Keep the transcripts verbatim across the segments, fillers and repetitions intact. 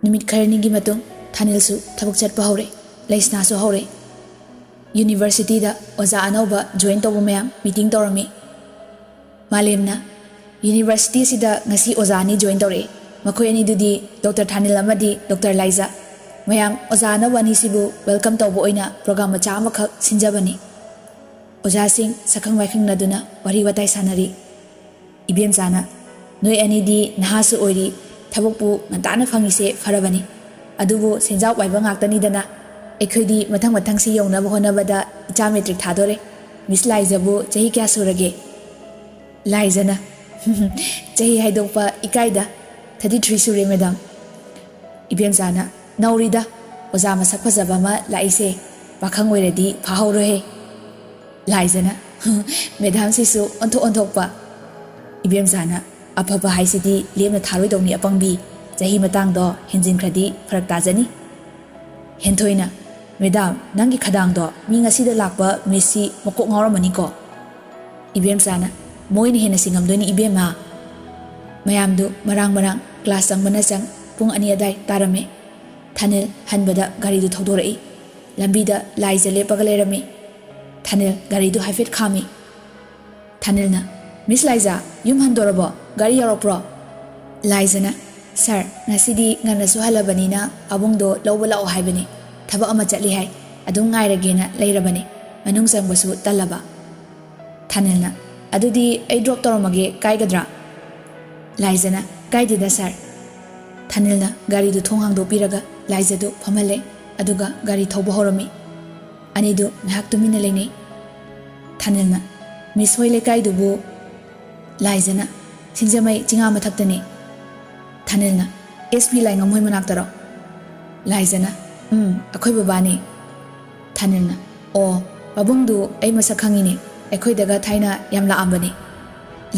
ꯅꯨꯃꯤꯠ ꯈꯔꯅꯤꯒꯤ ꯃꯇꯨꯡ ꯊꯥꯅꯤꯜꯁꯨ ꯊꯕꯛ ꯆꯠꯄ ꯍꯧꯔꯦ꯫ ꯂꯩꯁꯅꯥꯁꯨ ꯍꯧꯔꯦ꯫ ꯌꯨꯅꯤꯚꯔꯁꯤꯇꯤꯗ ꯑꯣꯖꯥ ꯑꯅꯧꯕ ꯖꯣꯏꯟ ꯇꯧꯕ ꯃꯌꯥꯝ ꯃꯤꯇꯤꯡ ꯇꯧꯔꯝꯃꯤ꯫ ꯃꯥꯂꯦꯝꯅ, "ꯌꯨꯅꯤꯚꯔꯁꯤꯇꯤꯁꯤꯗ ꯉꯁꯤ ꯑꯣꯖꯥ ꯑꯅꯤ ꯖꯣꯏꯟ ꯇꯧꯔꯛꯑꯦ꯫ ꯃꯈꯣꯏ ꯑꯅꯤꯗꯨꯗꯤ ꯗꯣꯛꯇꯔ ꯊꯥꯅꯤꯜ ꯑꯃꯗꯤ ꯗꯣꯛꯇꯔ ꯂꯥꯏꯖꯥ꯫ ꯃꯌꯥꯝ, ꯑꯣꯖꯥ ꯑꯅꯧꯕ ꯑꯅꯤꯁꯤꯕꯨ ꯋꯦꯜꯀꯝ ꯇꯧꯕ ꯑꯣꯏꯅ ꯄ꯭ꯔꯣꯒ꯭ꯔꯥꯝ ꯃꯆꯥ ꯑꯃꯈꯛ ꯁꯤꯟꯖꯕꯅꯤ"꯫ ꯑꯣꯖꯥꯁꯤꯡ ꯁꯛꯈꯪ ꯃꯥꯏꯈꯪꯅꯗꯨꯅ ꯋꯥꯔꯤ ꯋꯥꯇꯥꯏ ꯁꯥꯟꯅꯔꯤ꯫ ꯏꯕꯦꯝꯆꯥꯅ, "ꯅꯣꯏ ꯑꯅꯤꯗꯤ ꯅꯍꯥꯁꯨ ꯑꯣꯏꯔꯤ, ꯊꯕꯛꯄꯨ ꯉꯟꯇꯥꯅ ꯐꯪꯉꯤꯁꯦ ꯐꯔꯕꯅꯤ꯫ ꯑꯗꯨꯕꯨ ꯁꯦꯟꯖꯥꯎ ꯄꯥꯏꯕ ꯉꯥꯛꯇꯅꯤꯗꯅ꯫ ꯑꯩꯈꯣꯏꯗꯤ ꯃꯊꯪ ꯃꯊꯪꯁꯤ ꯌꯧꯅꯕ ꯍꯣꯠꯅꯕꯗ ꯏꯆꯥ ꯃꯦꯇ꯭ꯔꯤꯛ ꯊꯥꯗꯣꯔꯦ꯫ ꯃꯤꯁ ꯂꯥꯏꯖꯕꯨ ꯆꯍꯤ ꯀꯌꯥ ꯁꯨꯔꯒꯦ?" ꯂꯥꯏꯖꯅ, "ꯆꯍꯤ ꯍꯥꯏꯗꯣꯛꯄ ꯏꯀꯥꯏꯗ, ꯊꯥꯔꯇꯤ ꯊ꯭ꯔꯤ ꯁꯨꯔꯦ, ꯃꯦꯗꯥꯝ"꯫ ꯏꯕꯦꯝꯆꯥꯅ, "ꯅꯧꯔꯤꯗ, ꯑꯣꯖꯥ ꯃꯁꯛ ꯐꯖꯕ ꯑꯃ ꯂꯥꯛꯏꯁꯦ, ꯄꯥꯈꯪ ꯑꯣꯏꯔꯗꯤ ꯐꯥꯍꯧꯔꯣꯍꯦ"꯫ ꯂꯥꯏꯖꯅ, "ꯃꯦꯗꯥꯝꯁꯤꯁꯨ ꯑꯣꯟꯊꯣꯛ ꯑꯣꯟꯊꯣꯛꯄ"꯫ ꯏꯕꯦꯝꯆꯥꯅ, "ꯑꯐꯕ ꯍꯥꯏꯁꯤꯗꯤ ꯂꯦꯝꯅ ꯊꯥꯔꯣꯏꯗꯧꯅꯤ ꯑꯄꯪꯕꯤ, ꯆꯍꯤ ꯃꯇꯥꯡꯗꯣ ꯍꯦꯟꯖꯤꯟꯈ꯭ꯔꯗꯤ ꯐꯔꯛ ꯇꯥꯖꯅꯤ"꯫ ꯍꯦꯟꯊꯣꯏꯅ, "ꯃꯦꯗꯥꯝ, ꯅꯪꯒꯤ ꯈꯗꯥꯡꯗꯣ ꯃꯤ ꯉꯁꯤꯗ ꯂꯥꯛꯄ ꯃꯤꯁꯁꯤ ꯃꯀꯣꯛ ꯉꯥꯎꯔꯝꯃꯅꯤꯀꯣ"꯫ ꯏꯕꯦꯝꯆꯥꯅ, "ꯃꯣꯏꯅ ꯍꯦꯟꯅ ꯁꯤꯡꯉꯝꯗꯣꯏꯅꯤ ꯏꯕꯦꯝꯃ"꯫ ꯃꯌꯥꯝꯗꯨ ꯃꯔꯥꯡ ꯃꯔꯥꯡ ꯀ꯭ꯂꯥꯁ ꯆꯪꯕꯅ ꯆꯪ ꯄꯨꯡ ꯑꯅꯤ ꯑꯗꯥꯏ ꯇꯥꯔꯝꯃꯤ꯫ ꯊꯥꯅꯤꯜ ꯍꯟꯕꯗ ꯒꯥꯔꯤꯗꯨ ꯊꯧꯗꯣꯔꯛꯏ꯫ ꯂꯝꯕꯤꯗ ꯂꯥꯏꯖ ꯂꯦꯞꯄꯒ ꯂꯩꯔꯝꯃꯤ꯫ ꯊꯥꯅꯤꯜ ꯒꯥꯔꯤꯗꯨ ꯍꯥꯏꯐꯦꯠ ꯈꯥꯝꯃꯤ꯫ ꯊꯥꯅꯤꯜꯅ, "ꯃꯤꯁ ꯂꯥꯏꯖꯥ, ꯌꯨꯝ ꯍꯟꯗꯣꯔꯕꯣ? ꯒꯥꯔꯤ ꯌꯧꯔꯛꯄ꯭ꯔꯣ?" ꯂꯥꯏꯖꯅ, "ꯁꯥꯔ, ꯉꯁꯤꯗꯤ ꯉꯟꯅꯁꯨ ꯍꯜꯂꯕꯅꯤꯅ ꯄꯥꯕꯨꯡꯗꯣ ꯂꯧꯕ ꯂꯥꯛꯑꯣ ꯍꯥꯏꯕꯅꯤ꯫ ꯊꯕꯛ ꯑꯃ ꯆꯠꯂꯤ ꯍꯥꯏ꯫ ꯑꯗꯨꯝ ꯉꯥꯏꯔꯒꯦꯅ ꯂꯩꯔꯕꯅꯤ꯫ ꯃꯅꯨꯡ ꯆꯪꯕꯁꯨ ꯇꯜꯂꯕ"꯫ ꯊꯥꯅꯤꯜꯅ, "ꯑꯗꯨꯗꯤ ꯑꯩ ꯗ꯭ꯔꯣꯞ ꯇꯧꯔꯝꯃꯒꯦ, ꯀꯥꯏꯒꯗ꯭ꯔꯥ?" ꯂꯥꯏꯖꯅ, "ꯀꯥꯏꯗꯦꯗ ꯁꯥꯔ"꯫ ꯊꯥꯅꯤꯜꯅ ꯒꯥꯔꯤꯗꯨ ꯊꯣꯡ ꯍꯥꯡꯗꯣꯛꯄꯤꯔꯒ ꯂꯥꯏꯖꯗꯨ ꯐꯝꯍꯜꯂꯦ, ꯑꯗꯨꯒ ꯒꯥꯔꯤ ꯊꯧꯕ ꯍꯧꯔꯝꯃꯤ꯫ ꯑꯅꯤꯗꯨ ꯉꯥꯏꯍꯥꯛ ꯇꯨꯃꯤꯟꯅ ꯂꯩꯅꯩ꯫ ꯊꯥꯅꯤꯜꯅ, "ꯃꯤꯁ ꯍꯣꯏ ꯂꯩꯀꯥꯏꯗꯨꯕꯨ?" ꯂꯥꯏꯖꯅ, "ꯁꯤꯡꯖꯃꯩ ꯆꯤꯉꯥ ꯃꯊꯛꯇꯅꯤ"꯫ ꯊꯥꯅꯤꯜꯅ, "ꯑꯦꯁ ꯄꯤ ꯂꯥꯏꯉꯝ ꯍꯣꯏ ꯃꯅꯥꯛꯇꯔꯣ?" ꯂꯥꯏꯖꯅ, "ꯎꯝ, ꯑꯩꯈꯣꯏ ꯕꯕꯥꯅꯤ"꯫ ꯊꯥꯅꯤꯜꯅ, "ꯑꯣ, ꯄꯥꯕꯨꯡꯗꯨ ꯑꯩ ꯃꯁꯛ ꯈꯪꯉꯤꯅꯦ, ꯑꯩꯈꯣꯏꯗꯒ ꯊꯥꯏꯅ ꯌꯥꯝ ꯂꯥꯛꯑꯝꯕꯅꯤ"꯫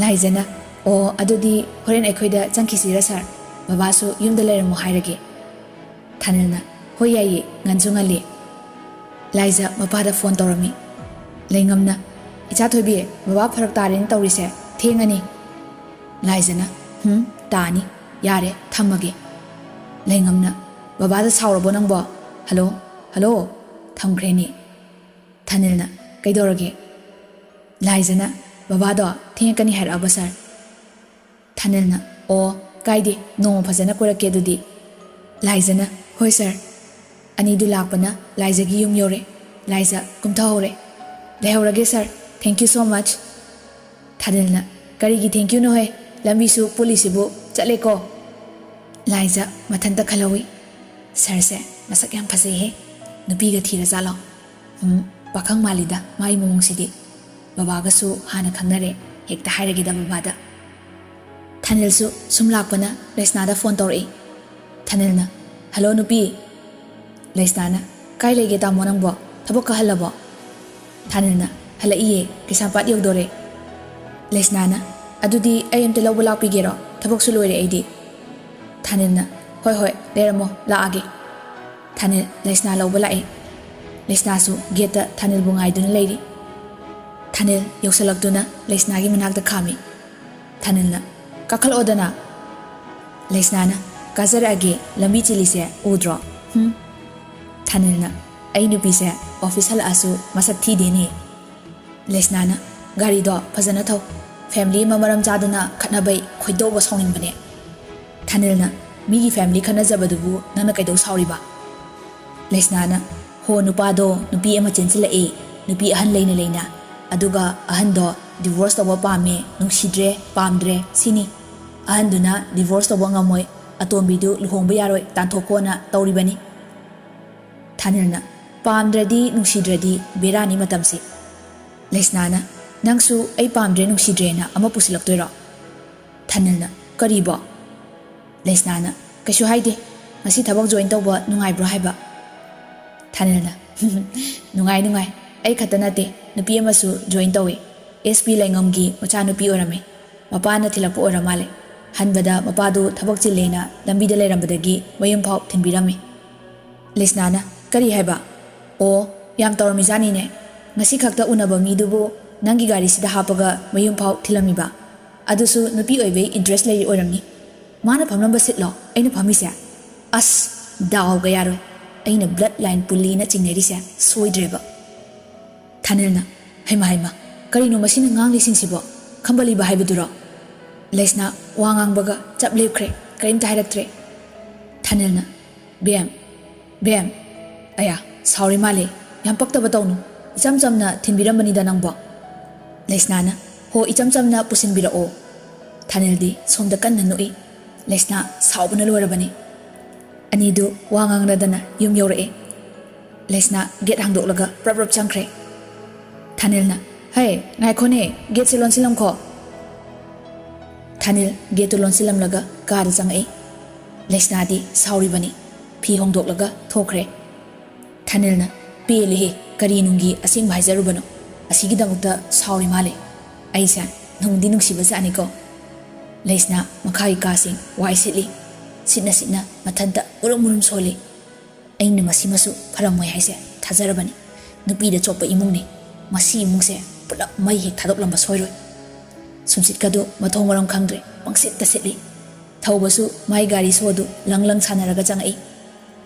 ꯂꯥꯏꯖꯅ, "ꯑꯣ, ꯑꯗꯨꯗꯤ ꯍꯣꯔꯦꯟ ꯑꯩꯈꯣꯏꯗ ꯆꯪꯈꯤꯁꯤꯔ ꯁꯥꯔ? ꯕꯕꯥꯁꯨ ꯌꯨꯝꯗ ꯂꯩꯔꯝꯃꯣ ꯍꯥꯏꯔꯒꯦ"꯫ ꯊꯥꯅꯤꯜꯅ, "ꯍꯣꯏ ꯌꯥꯏꯌꯦ, ꯉꯟꯁꯨ ꯉꯜꯂꯤ"꯫ ꯂꯥꯏꯖ ꯃꯄꯥꯗ ꯐꯣꯟ ꯇꯧꯔꯝꯃꯤ꯫ ꯂꯩꯉꯝꯅ, "ꯏꯆꯥ ꯊꯣꯏꯕꯤ, ꯕꯕꯥ ꯐꯔꯛ ꯇꯥꯔꯦꯅ ꯇꯧꯔꯤꯁꯦ, ꯊꯦꯡꯉꯅꯤ"꯫ ꯂꯥꯏꯖꯅ, "ꯍꯨꯝ, ꯇꯥꯅꯤ, ꯌꯥꯔꯦ, ꯊꯝꯃꯒꯦ"꯫ ꯂꯩꯉꯝꯅ, "ꯕꯕꯥꯗ ꯁꯥꯎꯔꯕꯣ ꯅꯪꯕꯣ? Hello, hello!" ꯊꯝꯈ꯭ꯔꯦꯅꯦ꯫ ꯊꯥꯅꯤꯜꯅ, "ꯀꯩꯗꯧꯔꯒꯦ?" ꯂꯥꯏꯖꯅ, "ꯕꯕꯥꯗꯣ ꯊꯦꯡꯉꯛꯀꯅꯤ ꯍꯥꯏꯔꯛꯑꯕ ꯁꯥꯔ?" ꯊꯥꯅꯤꯜꯅ, "ꯑꯣ, ꯀꯥꯏꯗꯦ, ꯅꯣꯡꯃ ꯐꯖꯅ ꯀꯣꯏꯔꯛꯀꯦ ꯑꯗꯨꯗꯤ꯫" ꯂꯥꯏꯖꯅ, "ꯍꯣꯏ ꯁꯥꯔ꯫" ꯑꯅꯤꯗꯨ ꯂꯥꯛꯄꯅ ꯂꯥꯏꯖꯒꯤ ꯌꯨꯝ ꯌꯧꯔꯦ꯫ ꯂꯥꯏꯖ ꯀꯨꯝꯊꯍꯧꯔꯦ꯫ "ꯂꯩꯍꯧꯔꯒꯦ ꯁꯥꯔ, thank you so much꯫" ꯊꯥꯅꯤꯜꯅ, "ꯀꯔꯤꯒꯤ thank youꯅꯣꯍꯦ? ꯂꯝꯕꯤꯁꯨ ꯄꯨꯜꯂꯤꯁꯤꯕꯨ, ꯆꯠꯂꯦꯀꯣ꯫" ꯂꯥꯏꯖ ꯃꯊꯟꯇ ꯈꯜꯍꯧꯏ, "ꯁꯥꯔꯁꯦ ꯃꯁꯛ ꯌꯥꯝ ꯐꯖꯩꯍꯦ, ꯅꯨꯄꯤꯒ ꯊꯤꯔꯖꯥꯠꯂꯣ? ꯎꯝ, ꯄꯥꯈꯪ ꯃꯥꯜꯂꯤꯗ ꯃꯥꯒꯤ ꯃꯑꯣꯡꯁꯤꯗꯤ꯫ ꯕꯕꯥꯒꯁꯨ ꯍꯥꯟꯅ ꯈꯪꯅꯔꯦ, ꯍꯦꯛꯇ ꯍꯥꯏꯔꯒꯦꯗ ꯕꯕꯥꯗ꯫" ꯊꯥꯅꯤꯜꯁꯨ ꯁꯨꯝ ꯂꯥꯛꯄꯅ ꯂꯩꯁꯅꯥꯗ ꯐꯣꯟ ꯇꯧꯔꯛꯏ꯫ ꯊꯥꯅꯤꯜꯅ, "ꯍꯜꯂꯣ ꯅꯨꯄꯤ꯫" ꯂꯩꯁꯅꯥꯅ, "ꯀꯥꯏ ꯂꯩꯒꯦ ꯇꯥꯃꯣ ꯅꯪꯕꯣ? ꯊꯕꯛ ꯀꯥꯍꯜꯂꯕꯣ?" ꯊꯥꯅꯤꯜꯅ, "ꯍꯜꯂꯛꯏꯌꯦ, ꯀꯩꯁꯥꯝꯄꯥꯠ ꯌꯧꯗꯣꯔꯦ꯫" ꯂꯩꯁꯅꯥꯅ, "ꯑꯗꯨꯗꯤ ꯑꯩ ꯑꯝꯇ ꯂꯧꯕ ꯂꯥꯛꯄꯤꯒꯦꯔꯣ? ꯊꯕꯛꯁꯨ ꯂꯣꯏꯔꯦ ꯑꯩꯗꯤ꯫" ꯊꯥꯅꯤꯜꯅ, "ꯍꯣꯏ ꯍꯣꯏ, ꯂꯩꯔꯝꯃꯣ, ꯂꯥꯛꯑꯒꯦ꯫" ꯊꯥꯅꯤꯜ ꯂꯩꯁꯅꯥ ꯂꯧꯕ ꯂꯥꯛꯏ꯫ ꯂꯩꯁꯅꯥꯁꯨ ꯒꯦꯠꯇ ꯊꯥꯅꯤꯜꯕꯨ ꯉꯥꯏꯗꯨꯅ ꯂꯩꯔꯤ꯫ ꯊꯥꯅꯤꯜ ꯌꯧꯁꯜꯂꯛꯇꯨꯅ ꯂꯩꯁꯅꯥꯒꯤ ꯃꯅꯥꯛꯇ ꯈꯥꯝꯃꯤ꯫ ꯊꯥꯅꯤꯜꯅ, "ꯀꯥꯈꯠꯂꯛꯑꯣꯗꯅ꯫" ꯂꯩꯁꯅꯥꯅ, "ꯀꯥꯖꯔꯛꯑꯒꯦ, ꯂꯝꯕꯤ ꯆꯤꯜꯂꯤꯁꯦ ꯎꯗ꯭ꯔꯣ? ꯍꯨꯝ꯫" ꯊꯥꯅꯤꯜꯅ, "ꯑꯩ ꯅꯨꯄꯤꯁꯦ ꯑꯣꯐꯤꯁ ꯍꯜꯂꯛꯑꯁꯨ ꯃꯁꯛ ꯊꯤꯗꯦꯅꯦ꯫" ꯂꯩꯁꯅꯥꯅ, "ꯒꯥꯔꯤꯗꯣ ꯐꯖꯅ ꯊꯧ꯫ ꯐꯦꯃꯤꯂꯤ ꯑꯃ ꯃꯔꯝ ꯆꯥꯗꯅ ꯈꯠꯅꯕꯩ ꯈꯣꯏꯗꯧꯒ ꯁꯥꯎꯅꯤꯡꯕꯅꯦ꯫" ꯊꯥꯅꯤꯜꯅ, "ꯃꯤꯒꯤ ꯐꯦꯃꯤꯂꯤ ꯈꯠꯅꯖꯕꯗꯨꯕꯨ ꯅꯪꯅ ꯀꯩꯗꯧ ꯁꯥꯎꯔꯤꯕ?" ꯂꯩꯁꯅꯥꯅ, "ꯍꯣ, ꯅꯨꯄꯥꯗꯣ ꯅꯨꯄꯤ ꯑꯃ ꯆꯦꯟꯁꯤꯜꯂꯛꯑꯦ, ꯅꯨꯄꯤ ꯑꯍꯟ ꯂꯩꯅ ꯂꯩꯅ꯫ ꯑꯗꯨꯒ ꯑꯍꯟꯗꯣ ꯗꯤꯚꯣꯔꯁ ꯇꯧꯕ ꯄꯥꯝꯃꯦ, ꯅꯨꯡꯁꯤꯗ꯭ꯔꯦ, ꯄꯥꯝꯗ꯭ꯔꯦ ꯁꯤꯅꯤ꯫ ꯑꯍꯟꯗꯨꯅ ꯗꯤꯚꯣꯔꯁ ꯇꯧꯕ ꯉꯝꯃꯣꯏ, ꯑꯇꯣꯝꯕꯤꯗꯨ ꯂꯨꯍꯣꯡꯕ ꯌꯥꯔꯣꯏ ꯇꯥꯟꯊꯣꯛꯈꯣꯅ ꯇꯧꯔꯤꯕꯅꯤ꯫" ꯊꯥꯅꯤꯜꯅ, "ꯄꯥꯝꯗ꯭ꯔꯗꯤ ꯅꯨꯡꯁꯤꯗ꯭ꯔꯗꯤ ꯕꯦꯔꯥꯅꯤ ꯃꯇꯝꯁꯤ꯫" ꯂꯩꯁꯅꯥꯅ, "ꯅꯪꯁꯨ ꯑꯩ ꯄꯥꯝꯗ꯭ꯔꯦ ꯅꯨꯡꯁꯤꯗ꯭ꯔꯦꯅ ꯑꯃ ꯄꯨꯁꯤꯜꯂꯛꯇꯣꯏꯔꯣ?" ꯊꯥꯅꯤꯜꯅ, "ꯀꯔꯤꯕꯣ?" ꯂꯩꯁꯅꯥꯅ, "ꯀꯩꯁꯨ ꯍꯥꯏꯗꯦ, ꯉꯁꯤ ꯊꯕꯛ ꯖꯣꯏꯟ ꯇꯧꯕ ꯅꯨꯡꯉꯥꯏꯕ꯭ꯔꯣ ꯍꯥꯏꯕ?" ꯊꯥꯅꯤꯜꯅ, "ꯅꯨꯡꯉꯥꯏ, ꯅꯨꯡꯉꯥꯏ꯫ ꯑꯩ ꯈꯛꯇ ꯅꯠꯇꯦ, ꯅꯨꯄꯤ ꯑꯃꯁꯨ ꯖꯣꯏꯟ ꯇꯧꯏ꯫ ꯑꯦꯁ ꯄꯤ ꯂꯩꯉꯝꯒꯤ ꯃꯆꯥꯅꯨꯄꯤ ꯑꯣꯏꯔꯝꯃꯤ꯫ ꯃꯄꯥꯅ ꯊꯤꯜꯂꯛꯄ ꯑꯣꯏꯔ ꯃꯥꯜꯂꯦ꯫ ꯍꯟꯕꯗ ꯃꯄꯥꯗꯨ ꯊꯕꯛ ꯆꯤꯜꯂꯦꯅ ꯂꯝꯕꯤꯗ ꯂꯩꯔꯝꯕꯗꯒꯤ ꯃꯌꯨꯝ ꯐꯥꯎ ꯊꯤꯟꯕꯤꯔꯝꯃꯤ꯫" ꯂꯩꯁꯅꯥꯅ, "ꯀꯔꯤ ꯍꯥꯏꯕ? ꯑꯣ, ꯌꯥꯝ ꯇꯧꯔꯝꯃꯤꯖꯥꯠꯅꯤꯅꯦ꯫ ꯉꯁꯤ ꯈꯛꯇ ꯎꯅꯕ ꯃꯤꯗꯨꯕꯨ ꯅꯪꯒꯤ ꯒꯥꯔꯤꯁꯤꯗ ꯍꯥꯞꯄꯒ ꯃꯌꯨꯝ ꯐꯥꯎ ꯊꯤꯜꯂꯝꯃꯤꯕ꯫ ꯑꯗꯨꯁꯨ ꯅꯨꯄꯤ ꯑꯣꯏꯕꯩ ꯏꯟꯇꯔꯦꯁ ꯂꯩꯔꯤ ꯑꯣꯏꯔꯝꯅꯤ꯫ ꯃꯥꯅ ꯐꯝꯂꯝꯕ ꯁꯤꯠꯂꯣ ꯑꯩꯅ ꯐꯝꯃꯤꯁꯦ?" ꯑꯁ, ꯗꯥꯎꯒ ꯌꯥꯔꯣꯏ꯫ ꯑꯩꯅ blood line ꯄꯨꯜꯂꯤꯅ ꯆꯤꯡꯅꯔꯤꯁꯦ ꯁꯣꯏꯗ꯭ꯔꯦꯕ꯫ ꯊꯥꯅꯤꯜꯅ, "ꯍꯩꯃ ꯍꯩꯃ, ꯀꯔꯤꯅꯣ ꯃꯁꯤꯅ ꯉꯥꯡꯂꯤꯁꯤꯡꯁꯤꯕꯣ? ꯈꯝꯕꯂꯤꯕ ꯍꯥꯏꯕꯗꯨꯔꯣ?" ꯂꯩꯁꯅꯥ ꯋꯥ ꯉꯥꯡꯕꯒ ꯆꯞ ꯂꯦꯞꯈ꯭ꯔꯦ, ꯀꯔꯤꯝꯇ ꯍꯥꯏꯔꯛꯇ꯭ꯔꯦ꯫ ꯊꯥꯅꯤꯜꯅ, "ꯕꯦꯝ, ꯕꯦꯝ, ꯑꯌꯥ, ꯁꯥꯎꯔꯤ ꯃꯥꯜꯂꯦ, ꯌꯥꯝ ꯄꯛꯇꯕ ꯇꯧꯅꯨ, ꯏꯆꯝ ꯆꯝꯅ ꯊꯤꯟꯕꯤꯔꯝꯕꯅꯤꯗ ꯅꯪꯕꯣ꯫" ꯂꯩꯁꯅꯥꯅ, "ꯍꯣ, ꯏꯆꯝ ꯆꯝꯅ ꯄꯨꯁꯤꯟꯕꯤꯔꯛꯑꯣ꯫" ꯊꯥꯅꯤꯜꯗꯤ ꯁꯣꯝꯗ ꯀꯟꯅ ꯅꯣꯛꯏ꯫ ꯂꯩꯁꯅꯥ ꯁꯥꯎꯕꯅ ꯂꯣꯏꯔꯕꯅꯤ꯫ ꯑꯅꯤꯗꯨ ꯋꯥ ꯉꯥꯡꯅꯗꯅ ꯌꯨꯝ ꯌꯧꯔꯛꯑꯦ꯫ ꯂꯩꯁꯅꯥ gate ꯍꯥꯡꯗꯣꯛꯂꯒ ꯄ꯭ꯔꯞ ꯄ꯭ꯔꯞ ꯆꯪꯈ꯭ꯔꯦ꯫ ꯊꯥꯅꯤꯜꯅ, "ꯍꯩ, ꯉꯥꯏꯈꯣꯅꯦ, gateꯁꯦ ꯂꯣꯟꯁꯤꯜꯂꯝꯈꯣ꯫" ꯊꯥꯅꯤꯜ gateꯇꯨ ꯂꯣꯟꯁꯤꯜꯂꯝꯂꯒ ꯀꯥꯗ ꯆꯪꯉꯛꯏ꯫ ꯂꯩꯁꯅꯥꯗꯤ ꯁꯥꯎꯔꯤꯕꯅꯤ꯫ ꯐꯤ ꯍꯣꯡꯗꯣꯛꯂꯒ ꯊꯣꯛꯈ꯭ꯔꯦ꯫ ꯊꯥꯅꯤꯜꯅ, "ꯄꯦꯜꯂꯦꯍꯦ, ꯀꯔꯤ ꯅꯨꯡꯒꯤ ꯑꯁꯦꯡꯕ ꯍꯥꯏꯖꯔꯨꯕꯅꯣ? ꯑꯁꯤꯒꯤꯗꯃꯛꯇ ꯁꯥꯎꯔꯤ ꯃꯥꯜꯂꯦ꯫ ꯑꯩꯁꯦ ꯅꯨꯡꯗꯤ ꯅꯨꯡꯁꯤꯕ ꯖꯥꯠꯅꯤꯀꯣ꯫" ꯂꯩꯁꯅꯥ ꯃꯈꯥꯒꯤ ꯀꯥꯁꯤꯡ ꯋꯥꯏ ꯁꯤꯠꯂꯤ꯫ ꯁꯤꯠꯅ ꯁꯤꯠꯅ ꯃꯊꯟꯇ ꯃꯨꯔꯨꯝ ꯃꯨꯔꯨꯝ ꯁꯣꯜꯂꯤ꯫ ꯑꯩꯅ ꯃꯁꯤꯃꯁꯨ ꯐꯔꯝꯃꯣꯏ ꯍꯥꯏꯁꯦ ꯊꯥꯖꯔꯕꯅꯤ꯫ ꯅꯨꯄꯤꯗ ꯆꯣꯞꯄ ꯏꯃꯨꯡꯅꯤ꯫ ꯃꯁꯤ ꯏꯃꯨꯡꯁꯦ ꯄꯨꯂꯞ ꯃꯩ ꯍꯦꯛ ꯊꯥꯗꯣꯛꯂꯝꯕ ꯁꯣꯏꯔꯣꯏ꯫ ꯁꯨꯝꯁꯤꯠꯀꯗꯨ ꯃꯊꯣꯡ ꯃꯔꯝ ꯈꯪꯗ꯭ꯔꯦ, ꯄꯪꯁꯤꯠꯇ ꯁꯤꯠꯂꯤ꯫ ꯊꯧꯕꯁꯨ ꯃꯥꯏ ꯒꯥꯔꯤ ꯁꯣꯗꯨ ꯂꯪ ꯂꯪ ꯁꯥꯟꯅꯔꯒ ꯆꯪꯉꯛꯏ꯫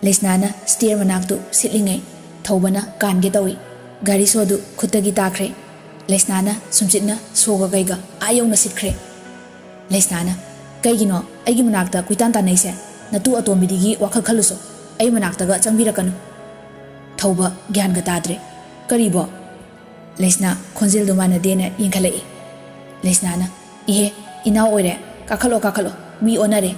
ꯂꯩꯁꯅꯥꯅ stair ꯃꯅꯥꯛꯇꯨ ꯁꯤꯠꯂꯤꯉꯩ ꯊꯧꯕꯅ ꯀꯥꯟꯒꯦ ꯇꯧꯏ꯫ ꯒꯥꯔꯤ ꯁꯣꯗꯨ ꯈꯨꯠꯇꯒꯤ ꯇꯥꯈ꯭ꯔꯦ꯫ ꯂꯩꯁꯅꯥꯅ ꯁꯨꯝꯁꯤꯠꯅ ꯁꯣꯒ ꯀꯩꯒ ꯑꯥ ꯌꯧꯅ ꯁꯤꯠꯈ꯭ꯔꯦ꯫ ꯂꯩꯁꯅꯥꯅ, "ꯀꯩꯒꯤꯅꯣ ꯑꯩꯒꯤ ꯃꯅꯥꯛꯇ ꯀꯨꯏꯇꯥꯟ ꯇꯥꯟꯅꯩꯁꯦ? ꯅꯇꯨ ꯑꯇꯣꯝꯕꯤꯗꯤꯒꯤ ꯋꯥꯈꯜ ꯈꯜꯂꯨꯁꯣ꯫ ꯑꯩ ꯃꯅꯥꯛꯇꯒ ꯆꯪꯕꯤꯔꯛꯀꯅꯨ꯫" ꯊꯧꯕ ꯒ꯭ꯌꯥꯟꯒ ꯇꯥꯗ꯭ꯔꯦ꯫ "ꯀꯔꯤꯕꯣ?" ꯂꯩꯁꯅꯥ ꯈꯣꯟꯖꯦꯜꯗꯨ ꯃꯥꯟꯅꯗꯦꯅ ꯌꯦꯡꯈꯠꯂꯛꯏ꯫ ꯂꯩꯁꯅꯥꯅ, "ꯏꯍꯦ, ꯏꯅꯥꯎ ꯑꯣꯏꯔꯦ, ꯀꯥꯈꯠꯂꯣ, ꯀꯥꯈꯠꯂꯣ, ꯃꯤ ꯑꯣꯟꯅꯔꯦ꯫"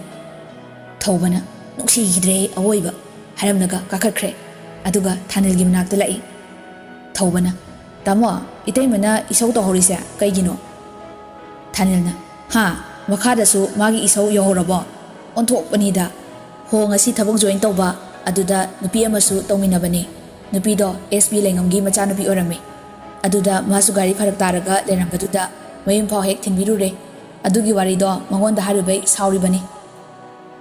ꯊꯧꯕꯅ, "ꯅꯨꯡꯁꯤꯈꯤꯗ꯭ꯔꯦ ꯑꯋꯣꯏꯕ," ꯍꯥꯏꯔꯝꯂꯒ ꯀꯥꯈꯠꯈ꯭ꯔꯦ꯫ ꯑꯗꯨꯒ ꯊꯥꯅꯤꯜꯒꯤ ꯃꯅꯥꯛꯇ ꯂꯥꯛꯏ꯫ ꯊꯧꯕꯅ, "ꯇꯥꯃꯣ, ꯏꯇꯩꯃꯅ ꯏꯁꯧ ꯇꯧꯍꯧꯔꯤꯁꯦ ꯀꯩꯒꯤꯅꯣ?" ꯊꯥꯅꯤꯜꯅ, "ꯍꯥ? ꯃꯈꯥꯗꯁꯨ ꯃꯥꯒꯤ ꯏꯁꯧ ꯌꯧꯍꯧꯔꯕꯣ? ꯑꯣꯟꯊꯣꯛꯄꯅꯤꯗ꯫ ꯍꯣ, ꯉꯁꯤ ꯊꯕꯛ join ꯇꯧꯕ ꯑꯗꯨꯗ ꯅꯨꯄꯤ ꯑꯃꯁꯨ ꯇꯧꯃꯤꯟꯅꯕꯅꯤ꯫ ꯅꯨꯄꯤꯗꯣ ꯑꯦꯁ ꯄꯤ ꯂꯩꯉꯝꯒꯤ ꯃꯆꯥꯅꯨꯄꯤ ꯑꯣꯏꯔꯝꯃꯤ꯫ ꯑꯗꯨꯗ ꯃꯥꯁꯨ ꯒꯥꯔꯤ ꯐꯔꯛ ꯇꯥꯔꯒ ꯂꯩꯔꯝꯕꯗꯨꯗ ꯃꯌꯨꯝ ꯐꯥꯎ ꯍꯦꯛ ꯊꯤꯟꯕꯤꯔꯨꯔꯦ꯫ ꯑꯗꯨꯒꯤ ꯋꯥꯔꯤꯗꯣ ꯃꯉꯣꯟꯗ ꯍꯥꯏꯔꯨꯕꯩ ꯁꯥꯎꯔꯤꯕꯅꯤ꯫"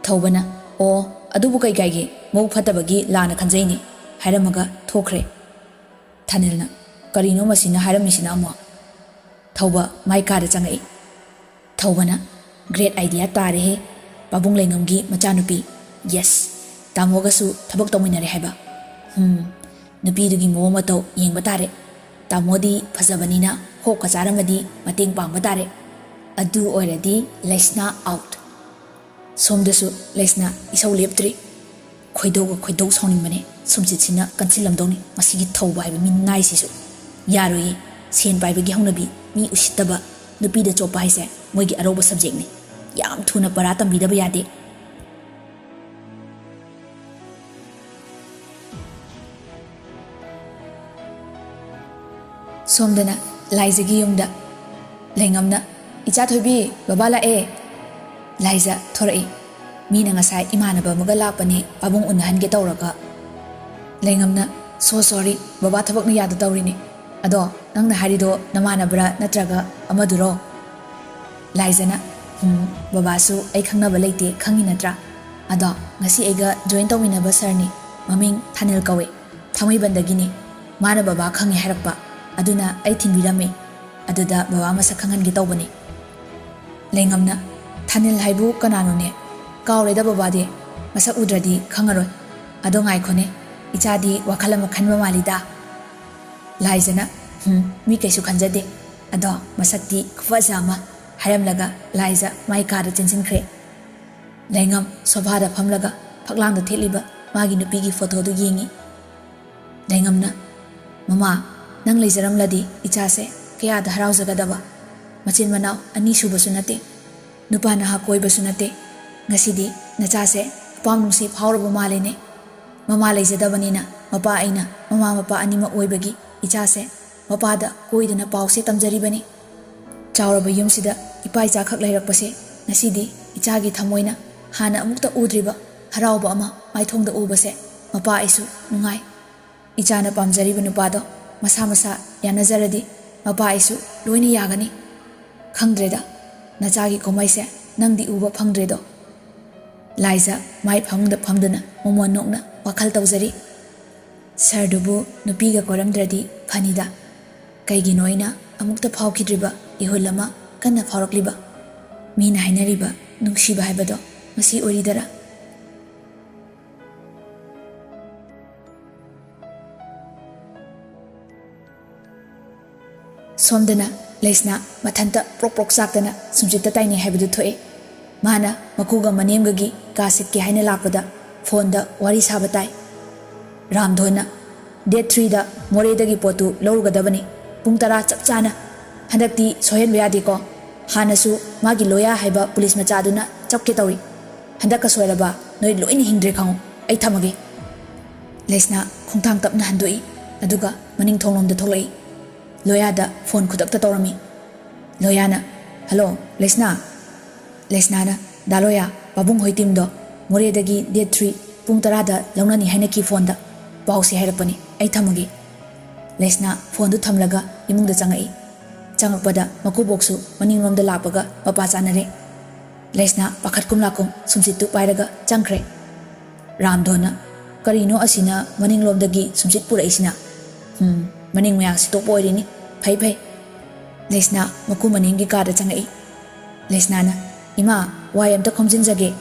ꯊꯧꯕꯅ, "ꯑꯣ, ꯑꯗꯨꯕꯨ ꯀꯩ ꯀꯥꯏꯒꯦ? ꯃꯧ ꯐꯠꯇꯕꯒꯤ ꯂꯥꯟꯅ ꯈꯟꯖꯩꯅꯤ," ꯍꯥꯏꯔꯝꯃꯒ ꯊꯣꯛꯈ꯭ꯔꯦ꯫ ꯊꯥꯅꯤꯜꯅ, "ꯀꯔꯤꯅꯣ ꯃꯁꯤꯅ ꯍꯥꯏꯔꯝꯃꯤꯁꯤꯅ ꯑꯃꯨꯛ?" ꯊꯧꯕ ꯃꯥꯏ ꯀꯥꯗ ꯆꯪꯉꯛꯏ꯫ ꯊꯧꯕꯅ, "Great idea ꯇꯥꯔꯦꯍꯦ, ꯄꯥꯕꯨꯡ ꯂꯩꯉꯝꯒꯤ ꯃꯆꯥꯅꯨꯄꯤ꯫ Yes, ꯇꯥꯃꯣꯒꯁꯨ ꯊꯕꯛ ꯇꯧꯃꯤꯟꯅꯔꯦ ꯍꯥꯏꯕ꯫ ꯍꯝ, ꯅꯨꯄꯤꯗꯨꯒꯤ ꯃꯑꯣꯡ ꯃꯇꯧ ꯌꯦꯡꯕ ꯇꯥꯔꯦ꯫ ꯇꯥꯃꯣꯗꯤ ꯐꯖꯕꯅꯤꯅ ꯍꯣꯛꯀ ꯆꯥꯔꯝꯃꯗꯤ ꯃꯇꯦꯡ ꯄꯥꯡꯕ ꯇꯥꯔꯦ꯫ ꯑꯗꯨ ꯑꯣꯏꯔꯗꯤ ꯂꯩꯁꯅꯥ ꯑꯥꯎꯠ꯫ ꯁꯣꯝꯗꯁꯨ ꯂꯩꯁꯅꯥ ꯏꯁꯧ ꯂꯦꯞꯇ꯭ꯔꯤ꯫ ꯈꯣꯏꯗꯧꯒ ꯈꯣꯏꯗꯧ ꯁꯥꯎꯅꯤꯡꯕꯅꯦ꯫ ꯁꯨꯝꯆꯤꯠꯁꯤꯅ ꯀꯟꯁꯤꯜꯂꯝꯗꯧꯅꯤ ꯃꯁꯤꯒꯤ ꯊꯧꯕ ꯍꯥꯏꯕ ꯃꯤ ꯅꯥꯏꯁꯤꯁꯨ꯫ ꯌꯥꯔꯣꯏꯌꯦ꯫ ꯁꯦꯟ ꯄꯥꯏꯕꯒꯤ ꯍꯧꯅꯕꯤ, ꯃꯤ ꯎꯁꯤꯠꯇꯕ, ꯅꯨꯄꯤꯗ ꯆꯣꯞꯄ ꯍꯥꯏꯁꯦ ꯃꯣꯏꯒꯤ ꯑꯔꯧꯕ ꯁꯕꯖꯦꯛꯅꯤ꯫ ꯌꯥꯝ ꯊꯨꯅ ꯄꯔꯥ ꯇꯝꯕꯤꯗꯕ ꯌꯥꯗꯦ꯫ ꯁꯣꯝꯗꯅ ꯂꯥꯏꯖꯒꯤ ꯌꯨꯝꯗ ꯂꯩꯉꯝꯅ, "ꯏꯆꯥ ꯊꯣꯏꯕꯤ, ꯕꯕꯥ ꯂꯥꯛꯑꯦ꯫" ꯂꯥꯏꯖ ꯊꯣꯔꯛꯏ꯫ ꯃꯤꯅ ꯉꯁꯥꯏ ꯏꯃꯥꯟꯅꯕ ꯑꯃꯒ ꯂꯥꯛꯄꯅꯦ, ꯄꯥꯕꯨꯡ ꯎꯅꯍꯟꯒꯦ ꯇꯧꯔꯒ꯫ ꯂꯩꯉꯝꯅ, "So sorry, ꯕꯕꯥ ꯊꯕꯛꯅ ꯌꯥꯗ ꯇꯧꯔꯤꯅꯦ꯫ ꯑꯗꯣ ꯅꯪꯅ ꯍꯥꯏꯔꯤꯗꯣ ꯅꯃꯥꯟꯅꯕꯔꯥ ꯅꯠꯇ꯭ꯔꯒ ꯑꯃꯗꯨꯔꯣ?" ꯂꯥꯏꯖꯅ, "ꯎꯝ, ꯕꯕꯥꯁꯨ ꯑꯩ ꯈꯪꯅꯕ ꯂꯩꯇꯦ, ꯈꯪꯉꯤ ꯅꯠꯇ꯭ꯔꯥ? ꯑꯗꯣ ꯉꯁꯤ ꯑꯩꯒ ꯖꯣꯏꯟ ꯇꯧꯃꯤꯟꯅꯕ ꯁꯥꯔꯅꯤ, ꯃꯃꯤꯡ ꯊꯥꯅꯤꯜ ꯀꯧꯋꯦ, ꯊꯥꯡꯃꯩꯕꯟꯗꯒꯤꯅꯤ꯫ ꯃꯥꯅ ꯕꯕꯥ ꯈꯪꯉꯦ ꯍꯥꯏꯔꯛꯄ, ꯑꯗꯨꯅ ꯑꯩ ꯊꯤꯟꯕꯤꯔꯝꯃꯦ꯫ ꯑꯗꯨꯗ ꯕꯕꯥ ꯃꯁꯛ ꯈꯪꯍꯟꯒꯦ ꯇꯧꯕꯅꯤ꯫" ꯂꯩꯉꯝꯅ, "ꯊꯥꯅꯤꯜ ꯍꯥꯏꯕꯨ ꯀꯅꯥꯅꯣꯅꯦ? ꯀꯥꯎꯔꯦꯗ ꯕꯕꯥꯗꯤ, ꯃꯁꯛ ꯎꯗ꯭ꯔꯗꯤ ꯈꯪꯉꯔꯣꯏ꯫ ꯑꯗꯣ ꯉꯥꯏꯈꯣꯅꯦ, ꯏꯆꯥꯗꯤ ꯋꯥꯈꯜ ꯑꯃ ꯈꯟꯕ ꯃꯥꯜꯂꯤꯗ꯫" ꯂꯥꯏꯖꯅ, "ꯍꯨꯝ, ꯃꯤ ꯀꯩꯁꯨ ꯈꯟꯖꯗꯦ꯫ ꯑꯗꯣ ꯃꯁꯛꯇꯤ ꯈꯨꯐꯖ ꯑꯃ," ꯍꯥꯏꯔꯝꯂꯒ ꯂꯥꯏꯖ ꯃꯥꯏ ꯀꯥꯗ ꯆꯦꯟꯁꯤꯟꯈ꯭ꯔꯦ꯫ ꯂꯩꯉꯝ ꯁꯣꯐꯥꯗ ꯐꯝꯂꯒ ꯐꯛꯂꯥꯡꯗ ꯊꯦꯠꯂꯤꯕ ꯃꯥꯒꯤ ꯅꯨꯄꯤꯒꯤ ꯐꯣꯇꯣꯗꯨ ꯌꯦꯡꯉꯤ꯫ ꯂꯩꯉꯝꯅ, "ꯃꯃꯥ, ꯅꯪ ꯂꯩꯖꯔꯝꯂꯗꯤ ꯏꯆꯥꯁꯦ ꯀꯌꯥꯗ ꯍꯔꯥꯎꯖꯒꯗꯕ꯫ ꯃꯆꯤꯟ ꯃꯅꯥꯎ ꯑꯅꯤ ꯁꯨꯕꯁꯨ ꯅꯠꯇꯦ, ꯅꯨꯄꯥ ꯅꯍꯥ ꯀꯣꯏꯕꯁꯨ ꯅꯠꯇꯦ꯫ ꯉꯁꯤꯗꯤ ꯅꯆꯥꯁꯦ ꯑꯄꯥꯝ ꯅꯨꯡꯁꯤ ꯐꯥꯎꯔꯕ ꯃꯥꯜꯂꯦꯅꯦ꯫ ꯃꯃꯥ ꯂꯩꯖꯗꯕꯅꯤꯅ ꯃꯄꯥ ꯑꯩꯅ ꯃꯃꯥ ꯃꯄꯥ ꯑꯅꯤꯃꯛ ꯑꯣꯏꯕꯒꯤ ꯏꯆꯥꯁꯦ ꯃꯄꯥꯗ ꯀꯣꯏꯗꯅ ꯄꯥꯎꯁꯦ ꯇꯝꯖꯔꯤꯕꯅꯤ꯫ ꯆꯥꯎꯔꯕ ꯌꯨꯝꯁꯤꯗ ꯏꯄꯥ ꯏꯆꯥꯈꯛ ꯂꯩꯔꯛꯄꯁꯦ ꯉꯁꯤꯗꯤ ꯏꯆꯥꯒꯤ ꯊꯃꯣꯏꯅ ꯍꯥꯟꯅ ꯑꯃꯨꯛꯇ ꯎꯗ꯭ꯔꯤꯕ ꯍꯔꯥꯎꯕ ꯑꯃ ꯃꯥꯏꯊꯣꯡꯗ ꯎꯕꯁꯦ ꯃꯄꯥ ꯑꯩꯁꯨ ꯅꯨꯡꯉꯥꯏ꯫ ꯏꯆꯥꯅ ꯄꯥꯝꯖꯔꯤꯕ ꯅꯨꯄꯥꯗꯣ ꯃꯁꯥ ꯃꯁꯥ ꯌꯥꯅꯖꯔꯗꯤ ꯃꯄꯥ ꯑꯩꯁꯨ ꯂꯣꯏꯅ ꯌꯥꯒꯅꯤ꯫ ꯈꯪꯗ꯭ꯔꯦꯗ, ꯅꯆꯥꯒꯤ ꯀꯨꯝꯍꯩꯁꯦ ꯅꯪꯗꯤ ꯎꯕ ꯐꯪꯗ꯭ꯔꯦꯗꯣ꯫" ꯂꯥꯏꯖ ꯃꯥꯏ ꯐꯃꯨꯡꯗ ꯐꯝꯗꯨꯅ ꯃꯣꯃꯣꯟ ꯅꯣꯛꯅ ꯋꯥꯈꯜ ꯇꯧꯖꯔꯤ꯫ "ꯁꯥꯔꯗꯨꯕꯨ ꯅꯨꯄꯤꯒ ꯀꯣꯏꯔꯝꯗ꯭ꯔꯗꯤ ꯐꯅꯤꯗ꯫ ꯀꯩꯒꯤꯅꯣ ꯑꯩꯅ ꯑꯃꯨꯛꯇ ꯐꯥꯎꯈꯤꯗ꯭ꯔꯤꯕ ꯏꯍꯨꯜ ꯑꯃ ꯀꯟꯅ ꯐꯥꯎꯔꯛꯂꯤꯕ? ꯃꯤꯅ ꯍꯥꯏꯅꯔꯤꯕ ꯅꯨꯡꯁꯤꯕ ꯍꯥꯏꯕꯗꯣ ꯃꯁꯤ ꯑꯣꯏꯔꯤꯗꯔꯥ?" ꯁꯣꯝꯗꯅ ꯂꯩꯁꯅꯥ ꯃꯊꯟꯇ ꯄ꯭ꯔꯣꯛ ꯄ꯭ꯔꯣꯛ ꯆꯥꯛꯇꯅ ꯁꯨꯝꯖꯤꯠꯇ ꯇꯥꯏꯅꯩ ꯍꯥꯏꯕꯗꯨ ꯊꯣꯛꯑꯦ꯫ ꯃꯥꯅ ꯃꯀꯨꯒ ꯃꯅꯦꯝꯒꯒꯤ ꯀꯥ ꯁꯤꯠꯀꯦ ꯍꯥꯏꯅ ꯂꯥꯛꯄꯗ ꯐꯣꯟꯗ ꯋꯥꯔꯤ ꯁꯥꯕ ꯇꯥꯏ꯫ ꯔꯥꯝꯙꯣꯟꯅ, "ꯗꯦꯠ ꯊ꯭ꯔꯤꯗ ꯃꯣꯔꯦꯗꯒꯤ ꯄꯣꯠꯇꯨ ꯂꯧꯔꯨꯒꯗꯕꯅꯤ, ꯄꯨꯡ ꯇꯔꯥ ꯆꯞ ꯆꯥꯅ꯫ ꯍꯟꯗꯛꯇꯤ ꯁꯣꯏꯍꯟꯕ ꯌꯥꯗꯦꯀꯣ꯫ ꯍꯥꯟꯅꯁꯨ ꯃꯥꯒꯤ ꯂꯣꯌꯥ ꯍꯥꯏꯕ ꯄꯨꯂꯤꯁ ꯃꯆꯥꯗꯨꯅ ꯆꯞꯀꯦ ꯇꯧꯏ꯫ ꯍꯟꯗꯛꯀ ꯁꯣꯏꯔꯕ ꯅꯣꯏ ꯂꯣꯏꯅ ꯍꯤꯡꯗ꯭ꯔꯦ ꯈꯪꯉꯨ꯫ ꯑꯩ ꯊꯝꯃꯒꯦ꯫" ꯂꯩꯁꯅꯥ ꯈꯣꯡꯊꯥꯡ ꯇꯞꯅ ꯍꯟꯗꯣꯛꯏ, ꯑꯗꯨꯒ ꯃꯅꯤꯡ ꯊꯣꯡꯂꯣꯝꯗ ꯊꯣꯛꯂꯛꯏ꯫ ꯂꯣꯌꯥꯗ ꯐꯣꯟ ꯈꯨꯗꯛꯇ ꯇꯧꯔꯝꯃꯤ꯫ ꯂꯣꯌꯥꯅ, "ꯍꯜꯂꯣ, ꯂꯩꯁꯅꯥ?" ꯂꯩꯁꯅꯥꯅ, "ꯗꯥ ꯂꯣꯌꯥ, ꯄꯥꯕꯨꯡ ꯍꯣꯏ ꯇꯤꯝꯗꯣ ꯃꯣꯔꯦꯗꯒꯤ ꯗꯦꯠ ꯊ꯭ꯔꯤ ꯄꯨꯡ ꯇꯔꯥꯗ ꯂꯧꯅꯅꯤ ꯍꯥꯏꯅꯈꯤ ꯐꯣꯟꯗ꯫ ꯄꯥꯎꯁꯦ ꯍꯥꯏꯔꯛꯄꯅꯤ꯫ ꯑꯩ ꯊꯝꯃꯒꯦ꯫" ꯂꯩꯁꯅꯥ ꯐꯣꯟꯗꯨ ꯊꯝꯂꯒ ꯏꯃꯨꯡꯗ ꯆꯪꯉꯛꯏ꯫ ꯆꯪꯉꯛꯄꯗ ꯃꯀꯨꯕꯣꯛꯁꯨ ꯃꯅꯤꯡꯂꯣꯝꯗ ꯂꯥꯛꯄꯒ ꯃꯄꯥ ꯆꯥꯅꯔꯦ꯫ ꯂꯩꯁꯅꯥ ꯄꯥꯈꯠꯀꯨꯝ ꯂꯥꯛꯀꯨꯝ ꯁꯨꯝꯁꯤꯠꯇꯨ ꯄꯥꯏꯔꯒ ꯆꯪꯈ꯭ꯔꯦ꯫ ꯔꯥꯝꯙꯣꯟꯅ, "ꯀꯔꯤꯅꯣ ꯑꯁꯤꯅ ꯃꯅꯤꯡꯂꯣꯝꯗꯒꯤ ꯁꯨꯝꯁꯤꯠ ꯄꯨꯔꯛꯏꯁꯤꯅ? ꯎꯝ, ꯃꯅꯤꯡ ꯃꯌꯥ ꯁꯤꯠꯇꯣꯛꯄ ꯑꯣꯏꯔꯤꯅꯤ꯫ ꯐꯩ, ꯐꯩ꯫" ꯂꯩꯁꯅꯥ ꯃꯀꯨ ꯃꯅꯤꯡꯒꯤ ꯀꯥꯗ ꯆꯪꯉꯛꯏ꯫ ꯂꯩꯁꯅꯥꯅ, "ꯏꯃꯥ, ꯋꯥꯏ ꯑꯝꯇ ꯈꯣꯝꯖꯤꯟꯖꯒꯦ꯫"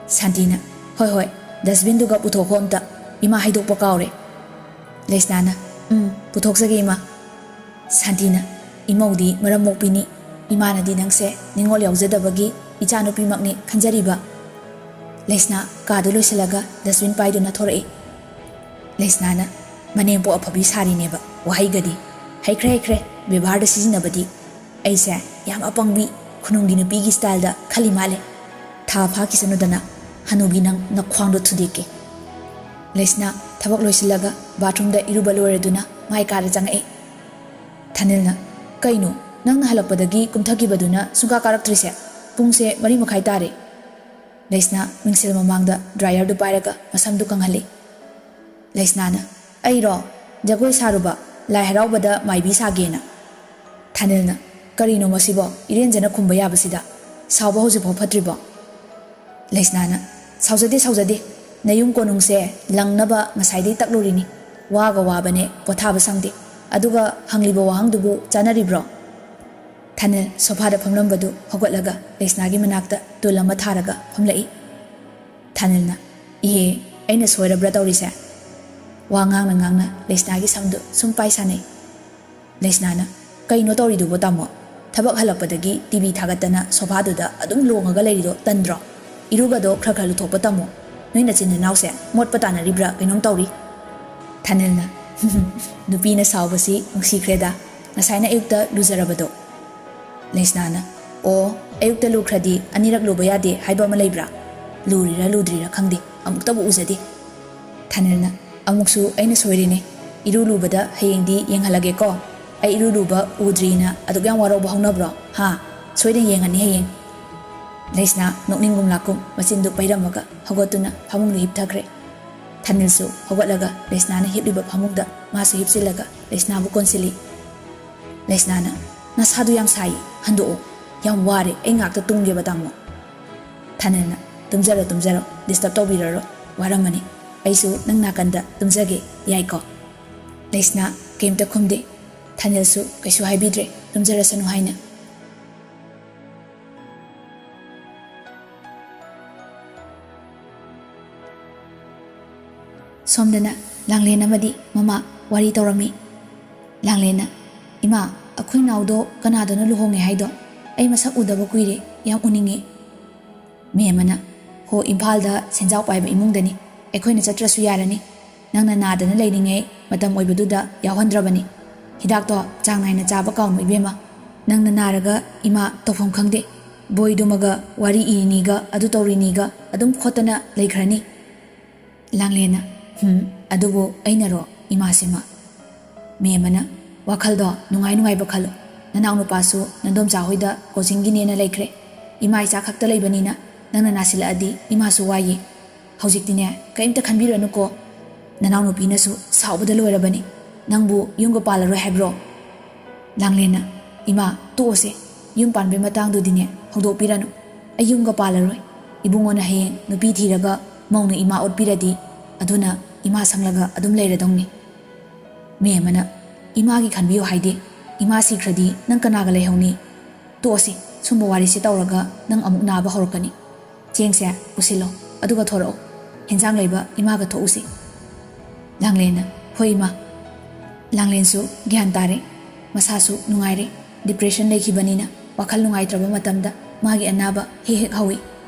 ꯁꯥꯟꯇꯤꯅ, "ꯍꯣꯏ, ꯍꯣꯏ, ꯗꯁꯕꯤꯟꯗꯨꯒ ꯄꯨꯊꯣꯛꯈꯣ ꯑꯝꯇ, ꯏꯃꯥ ꯍꯩꯗꯣꯛꯄ ꯀꯥꯎꯔꯦ꯫" ꯂꯩꯁꯅꯥꯅ, "ꯎꯝ, ꯄꯨꯊꯣꯛꯆꯒꯦ, ꯏꯃꯥ꯫" ꯁꯥꯟꯇꯤꯅ, "ꯏꯃꯧꯗꯤ ꯃꯔꯝ ꯃꯣꯛꯄꯤꯅꯤ, ꯏꯃꯥꯅꯗꯤ ꯅꯪꯁꯦ ꯅꯤꯡꯉꯣꯜ ꯌꯥꯎꯖꯗꯕꯒꯤ ꯏꯆꯥꯅꯨꯄꯤꯃꯛꯅꯤ ꯈꯟꯖꯔꯤꯕ꯫" ꯂꯩꯁꯅꯥ ꯀꯥꯗꯨ ꯂꯣꯏꯁꯤꯜꯂꯒ ꯗꯁꯕꯤꯟ ꯄꯥꯏꯗꯨꯅ ꯊꯣꯔꯛꯏ꯫ ꯂꯩꯁꯅꯥꯅ, "ꯃꯅꯦꯝꯄꯣꯛ ꯑꯐꯕꯤ ꯁꯥꯔꯤꯅꯦꯕ, ꯋꯥꯍꯩꯒꯗꯤ꯫ ꯍꯩꯈ꯭ꯔꯦ, ꯍꯩꯈ꯭ꯔꯦ, ꯕꯦꯕꯥꯔꯗ ꯁꯤꯖꯤꯟꯅꯕꯗꯤ꯫ ꯑꯩꯁꯦ ꯌꯥꯝ ꯑꯄꯪꯕꯤ, ꯈꯨꯅꯨꯡꯒꯤ ꯅꯨꯄꯤꯒꯤ ꯁ꯭ꯇꯥꯏꯜꯗ ꯈꯜꯂꯤ ꯃꯥꯜꯂꯦ꯫ ꯊꯥ ꯐꯥꯈꯤꯁꯅꯨꯗꯅ, ꯍꯅꯨꯕꯤ ꯅꯪ ꯅꯈ꯭ꯋꯥꯡꯗꯣ ꯊꯨꯗꯦꯛꯀꯦ꯫" ꯂꯩꯁꯅꯥ ꯊꯕꯛ ꯂꯣꯏꯁꯤꯜꯂꯒ ꯕꯥꯊꯔꯨꯝꯗ ꯏꯔꯨꯕ ꯂꯣꯏꯔꯗꯨꯅ ꯃꯥꯏ ꯀꯥꯗ ꯆꯪꯉꯛꯏ꯫ ꯊꯥꯅꯤꯜꯅ, "ꯀꯩꯅꯣ, ꯅꯪꯅ ꯍꯜꯂꯛꯄꯗꯒꯤ ꯀꯨꯝꯊꯈꯤꯕꯗꯨꯅ ꯁꯨꯡꯀꯥ ꯀꯥꯔꯛꯇ꯭ꯔꯤꯁꯦ? ꯄꯨꯡꯁꯦ ꯃꯔꯤ ꯃꯈꯥꯏ ꯇꯥꯔꯦ꯫" ꯂꯩꯁꯅꯥ ꯃꯤꯡꯁꯦꯜ ꯃꯃꯥꯡꯗ ꯗ꯭ꯔꯥꯏꯌꯔꯗꯨ ꯄꯥꯏꯔꯒ ꯃꯁꯝꯗꯨ ꯀꯪꯍꯜꯂꯤ꯫ ꯂꯩꯁꯅꯥꯅ, "ꯑꯩꯔꯣ? ꯖꯒꯣꯏ ꯁꯥꯔꯨꯕ, ꯂꯥꯏ ꯍꯔꯥꯎꯕꯗ ꯃꯥꯏꯕꯤ ꯁꯥꯒꯦꯅ꯫" ꯊꯥꯅꯤꯜꯅ, "ꯀꯔꯤꯅꯣ ꯃꯁꯤꯕꯣ? ꯏꯔꯦꯟꯖꯅ ꯈꯨꯝꯕ ꯌꯥꯕꯁꯤꯗ꯫ ꯁꯥꯎꯕ ꯍꯧꯖꯤꯛꯐꯥꯎ ꯐꯠꯇ꯭ꯔꯤꯕꯣ?" ꯂꯩꯁꯅꯥꯅ, "ꯁꯥꯎꯖꯗꯦ, ꯁꯥꯎꯖꯗꯦ꯫ ꯅꯌꯨꯝ ꯀꯣꯅꯨꯡꯁꯦ ꯂꯪꯅꯕ ꯉꯁꯥꯏꯗꯩ ꯇꯛꯂꯨꯔꯤꯅꯤ꯫ ꯋꯥꯒ ꯋꯥꯕꯅꯦ, ꯄꯣꯊꯥꯕ ꯁꯪꯗꯦ꯫ ꯑꯗꯨꯒ ꯍꯪꯂꯤꯕ ꯋꯥꯍꯪꯗꯨꯕꯨ ꯆꯥꯅꯔꯤꯕ꯭ꯔꯣ?" ꯊꯥꯅꯤꯜ ꯁꯣꯐꯥꯗ ꯐꯝꯂꯝꯕꯗꯨ ꯍꯧꯒꯠꯂꯒ ꯂꯩꯁꯅꯥꯒꯤ ꯃꯅꯥꯛꯇ ꯇꯨꯜ ꯑꯃ ꯊꯥꯔꯒ ꯐꯝꯂꯛꯏ꯫ ꯊꯥꯅꯤꯜꯅ, "ꯏꯍꯦ, ꯑꯩꯅ ꯁꯣꯏꯔꯕ꯭ꯔꯥ ꯇꯧꯔꯤꯁꯦ?" ꯋꯥ ꯉꯥꯡꯅ ꯉꯥꯡꯅ ꯂꯩꯁꯅꯥꯒꯤ ꯁꯝꯗꯨ ꯁꯨꯝ ꯄꯥꯏ ꯁꯥꯟꯅꯩ꯫ ꯂꯩꯁꯅꯥꯅ, "ꯀꯩꯅꯣ ꯇꯧꯔꯤꯗꯨꯕꯣ, ꯇꯥꯃꯣ? ꯊꯕꯛ ꯍꯜꯂꯛꯄꯗꯒꯤ ꯇꯤ ꯚꯤ ꯊꯥꯒꯠꯇꯅ ꯁꯣꯐꯥꯗꯨꯗ ꯑꯗꯨꯝ ꯂꯣꯡꯉꯒ ꯂꯩꯔꯤꯗꯣ ꯇꯟꯗ꯭ꯔꯣ? ꯏꯔꯨꯒꯗꯣ ꯈꯔ ꯈꯔ ꯂꯨꯊꯣꯛꯄ ꯇꯝꯃꯣ꯫ ꯅꯣꯏ ꯅꯆꯤꯟ ꯅꯅꯥꯎꯁꯦ ꯃꯣꯠꯄ ꯇꯥꯅꯔꯤꯕ꯭ꯔꯥ ꯀꯩꯅꯣꯝ ꯇꯧꯔꯤ꯫" ꯊꯥꯅꯤꯜꯅ, "ꯅꯨꯄꯤꯅ ꯁꯥꯎꯕꯁꯤ ꯅꯨꯡꯁꯤꯈ꯭ꯔꯦꯗ꯫ ꯉꯁꯥꯏꯅ ꯑꯌꯨꯛꯇ ꯂꯨꯖꯔꯕꯗꯣ?" ꯂꯩꯁꯅꯥꯅ, "ꯑꯣ, ꯑꯌꯨꯛꯇ ꯂꯨꯈ꯭ꯔꯗꯤ ꯑꯅꯤꯔꯛ ꯂꯨꯕ ꯌꯥꯗꯦ ꯍꯥꯏꯕ ꯑꯃ ꯂꯩꯕ꯭ꯔꯥ? ꯂꯨꯔꯤꯔꯥ ꯂꯨꯗ꯭ꯔꯤꯔꯥ ꯈꯪꯗꯦ, ꯑꯃꯨꯛꯇꯕꯨ ꯎꯖꯗꯦ꯫" ꯊꯥꯅꯤꯜꯅ, "ꯑꯃꯨꯛꯁꯨ ꯑꯩꯅ ꯁꯣꯏꯔꯤꯅꯦ꯫ ꯏꯔꯨ ꯂꯨꯕꯗ ꯍꯌꯦꯡꯗꯤ ꯌꯦꯡꯍꯜꯂꯒꯦꯀꯣ꯫ ꯑꯩ ꯏꯔꯨ ꯂꯨꯕ ꯎꯗ꯭ꯔꯤꯅ ꯑꯗꯨꯛ ꯌꯥꯝ ꯋꯥꯔꯧꯕ ꯍꯧꯅꯕ꯭ꯔꯣ? ꯍꯥ? ꯁꯣꯏꯗꯅ ꯌꯦꯡꯉꯅꯤ ꯍꯌꯦꯡ꯫" ꯂꯩꯁꯅꯥ ꯅꯣꯛꯅꯤꯡꯒꯨꯝ ꯂꯥꯛꯀꯨꯝ ꯃꯆꯤꯟꯗꯨ ꯄꯩꯔꯝꯃꯒ ꯍꯧꯒꯠꯇꯨꯅ ꯐꯃꯨꯡꯗ ꯍꯤꯞꯊꯈ꯭ꯔꯦ꯫ ꯊꯥꯅꯤꯜꯁꯨ ꯍꯧꯒꯠꯂꯒ ꯂꯩꯁꯅꯥꯅ ꯍꯤꯞꯂꯤꯕ ꯐꯃꯨꯡꯗ ꯃꯥꯁꯨ ꯍꯤꯞꯆꯤꯜꯂꯒ ꯂꯩꯁꯅꯥꯕꯨ ꯀꯣꯟꯁꯤꯜꯂꯤ꯫ ꯂꯩꯁꯅꯥꯅ, "ꯅꯁꯥꯗꯨ ꯌꯥꯝ ꯁꯥꯏꯌꯦ, ꯍꯟꯗꯣꯛꯑꯣ꯫ ꯌꯥꯝ ꯋꯥꯔꯦ, ꯑꯩ ꯉꯥꯛꯇ ꯇꯨꯝꯒꯦꯕ, ꯇꯥꯃꯣ꯫" ꯊꯥꯅꯤꯜꯅ, "ꯇꯨꯝꯖꯔꯣ, ꯇꯨꯝꯖꯔꯣ, ꯗꯤꯁꯇꯔꯕ ꯇꯧꯕꯤꯔꯔꯣꯏ, ꯋꯥꯔꯝꯃꯅꯤ꯫ ꯑꯩꯁꯨ ꯅꯪ ꯅꯥꯀꯟꯗ ꯇꯨꯝꯖꯒꯦ, ꯌꯥꯏꯀꯣ?" ꯂꯩꯁꯅꯥ ꯀꯩꯝꯇ ꯈꯨꯝꯗꯦ꯫ ꯊꯥꯅꯤꯜꯁꯨ ꯀꯩꯁꯨ ꯍꯥꯏꯕꯤꯗ꯭ꯔꯦ, ꯇꯨꯝꯖꯔꯁꯅꯨ ꯍꯥꯏꯅ꯫ ꯁꯣꯝꯗꯅ ꯂꯥꯡꯂꯦꯟ ꯑꯃꯗꯤ ꯃꯃꯥ ꯋꯥꯔꯤ ꯇꯧꯔꯝꯃꯤ꯫ ꯂꯥꯡꯂꯦꯟꯅ, "ꯏꯃꯥ, ꯑꯩꯈꯣꯏ ꯅꯥꯎꯗꯣ ꯀꯅꯥꯗꯅꯣ ꯂꯨꯍꯣꯡꯉꯦ ꯍꯥꯏꯗꯣ? ꯑꯩ ꯃꯁꯛ ꯎꯗꯕ ꯀꯨꯏꯔꯦ, ꯌꯥꯝ ꯎꯅꯤꯡꯉꯦ꯫" ꯃꯦꯝꯃꯅ, "ꯍꯣ, ꯏꯝꯐꯥꯜꯗ ꯁꯦꯟꯖꯥꯎ ꯄꯥꯏꯕ ꯏꯃꯨꯡꯗꯅꯤ꯫ ꯑꯩꯈꯣꯏꯅ ꯆꯠꯇ꯭ꯔꯁꯨ ꯌꯥꯔꯅꯤ꯫ ꯅꯪꯅ ꯅꯥꯗꯅ ꯂꯩꯔꯤꯉꯩ ꯃꯇꯝ ꯑꯣꯏꯕꯗꯨꯗ ꯌꯥꯎꯍꯟꯗ꯭ꯔꯕꯅꯤ꯫ ꯍꯤꯗꯥꯛꯇꯣ ꯆꯥꯡ ꯅꯥꯏꯅ ꯆꯥꯕ ꯀꯥꯎꯅꯨ ꯏꯕꯦꯝꯃ꯫ ꯅꯪꯅ ꯅꯥꯔꯒ ꯏꯃꯥ ꯇꯧꯐꯝ ꯈꯪꯗꯦ꯫ ꯕꯣꯏꯗꯨꯃꯒ ꯋꯥꯔꯤ ꯏꯔꯤꯅꯤꯒ ꯑꯗꯨ ꯇꯧꯔꯤꯅꯤꯒ ꯑꯗꯨꯝ ꯈꯣꯠꯇꯅ ꯂꯩꯈ꯭ꯔꯅꯤ꯫" ꯂꯥꯡꯂꯦꯟꯅ, "ꯍꯨꯝ, ꯑꯗꯨꯕꯨ ꯑꯩꯅꯔꯣ ꯏꯃꯥꯁꯤꯃ?" ꯃꯦꯝꯃꯅ, "ꯋꯥꯈꯜꯗꯣ ꯅꯨꯡꯉꯥꯏ ꯅꯨꯡꯉꯥꯏꯕ ꯈꯜꯂꯨ꯫ ꯅꯅꯥꯎꯅꯨꯄꯥꯁꯨ ꯅꯗꯣꯝꯆꯥ ꯍꯣꯏꯗ ꯀꯣꯆꯤꯡꯒꯤꯅꯦꯅ ꯂꯩꯈ꯭ꯔꯦ꯫ ꯏꯃꯥ ꯏꯆꯥ ꯈꯛꯇ ꯂꯩꯕꯅꯤꯅ ꯅꯪꯅ ꯅꯥꯁꯤꯜꯂꯛꯑꯗꯤ ꯏꯃꯥꯁꯨ ꯋꯥꯏꯌꯦ꯫ ꯍꯧꯖꯤꯛꯇꯤꯅꯦ, ꯀꯔꯤꯝꯇ ꯈꯟꯕꯤꯔꯅꯨꯀꯣ꯫ ꯅꯅꯥꯎꯅꯨꯄꯤꯅꯁꯨ ꯁꯥꯎꯕꯗ ꯂꯣꯏꯔꯕꯅꯤ꯫ ꯅꯪꯕꯨ ꯌꯨꯝꯒ ꯄꯥꯜꯂꯔꯣꯏ ꯍꯥꯏꯕ꯭ꯔꯣ?" ꯂꯥꯡꯂꯦꯟꯅ, "ꯏꯃꯥ, ꯇꯣꯛꯑꯣꯁꯦ꯫ ꯌꯨꯝ ꯄꯥꯟꯕꯩ ꯃꯇꯥꯡꯗꯨꯗꯤꯅꯦ, ꯍꯧꯗꯣꯛꯄꯤꯔꯅꯨ꯫ ꯑꯩ ꯌꯨꯝꯒ ꯄꯥꯜꯂꯔꯣꯏ꯫ ꯏꯕꯨꯡꯉꯣꯅ ꯍꯌꯦꯡ ꯅꯨꯄꯤ ꯊꯤꯔꯒ ꯃꯧꯅ ꯏꯃꯥ ꯑꯣꯠꯄꯤꯔꯗꯤ, ꯑꯗꯨꯅ ꯏꯃꯥ ꯁꯪꯂꯒ ꯑꯗꯨꯝ ꯂꯩꯔꯗꯧꯅꯤ꯫" ꯃꯦꯝꯃꯅ, "ꯏꯃꯥꯒꯤ ꯈꯟꯕꯤꯌꯨ ꯍꯥꯏꯗꯤ? ꯏꯃꯥ ꯁꯤꯈ꯭ꯔꯗꯤ ꯅꯪ ꯀꯅꯥꯒ ꯂꯩꯍꯧꯅꯤ? ꯇꯣꯛꯑꯁꯤ, ꯁꯨꯝꯕ ꯋꯥꯔꯤꯁꯦ ꯇꯧꯔꯒ ꯅꯪ ꯑꯃꯨꯛ ꯅꯥꯕ ꯍꯧꯔꯛꯀꯅꯤ꯫ ꯆꯦꯡꯁꯦ ꯄꯨꯁꯤꯜꯂꯣ, ꯑꯗꯨꯒ ꯊꯣꯔꯛꯑꯣ꯫ ꯍꯦꯟꯖꯥꯡ ꯂꯩꯕ ꯏꯃꯥꯒ ꯊꯣꯛꯎꯁꯤ꯫" ꯂꯥꯡꯂꯦꯟꯅ, "ꯍꯣꯏ ꯏꯃꯥ꯫" ꯂꯥꯡꯂꯦꯟꯁꯨ ꯒ꯭ꯌꯥꯟ ꯇꯥꯔꯦ꯫ ꯃꯁꯥꯁꯨ ꯅꯨꯡꯉꯥꯏꯔꯦ꯫ ꯗꯤꯄ꯭ꯔꯦꯁꯟ ꯂꯩꯈꯤꯕꯅꯤꯅ ꯋꯥꯈꯜ ꯅꯨꯡꯉꯥꯏꯇ꯭ꯔꯕ ꯃꯇꯝꯗ ꯃꯥꯒꯤ ꯑꯅꯥꯕ ꯍꯦꯛ ꯍꯦꯛ ꯍꯧꯏ꯫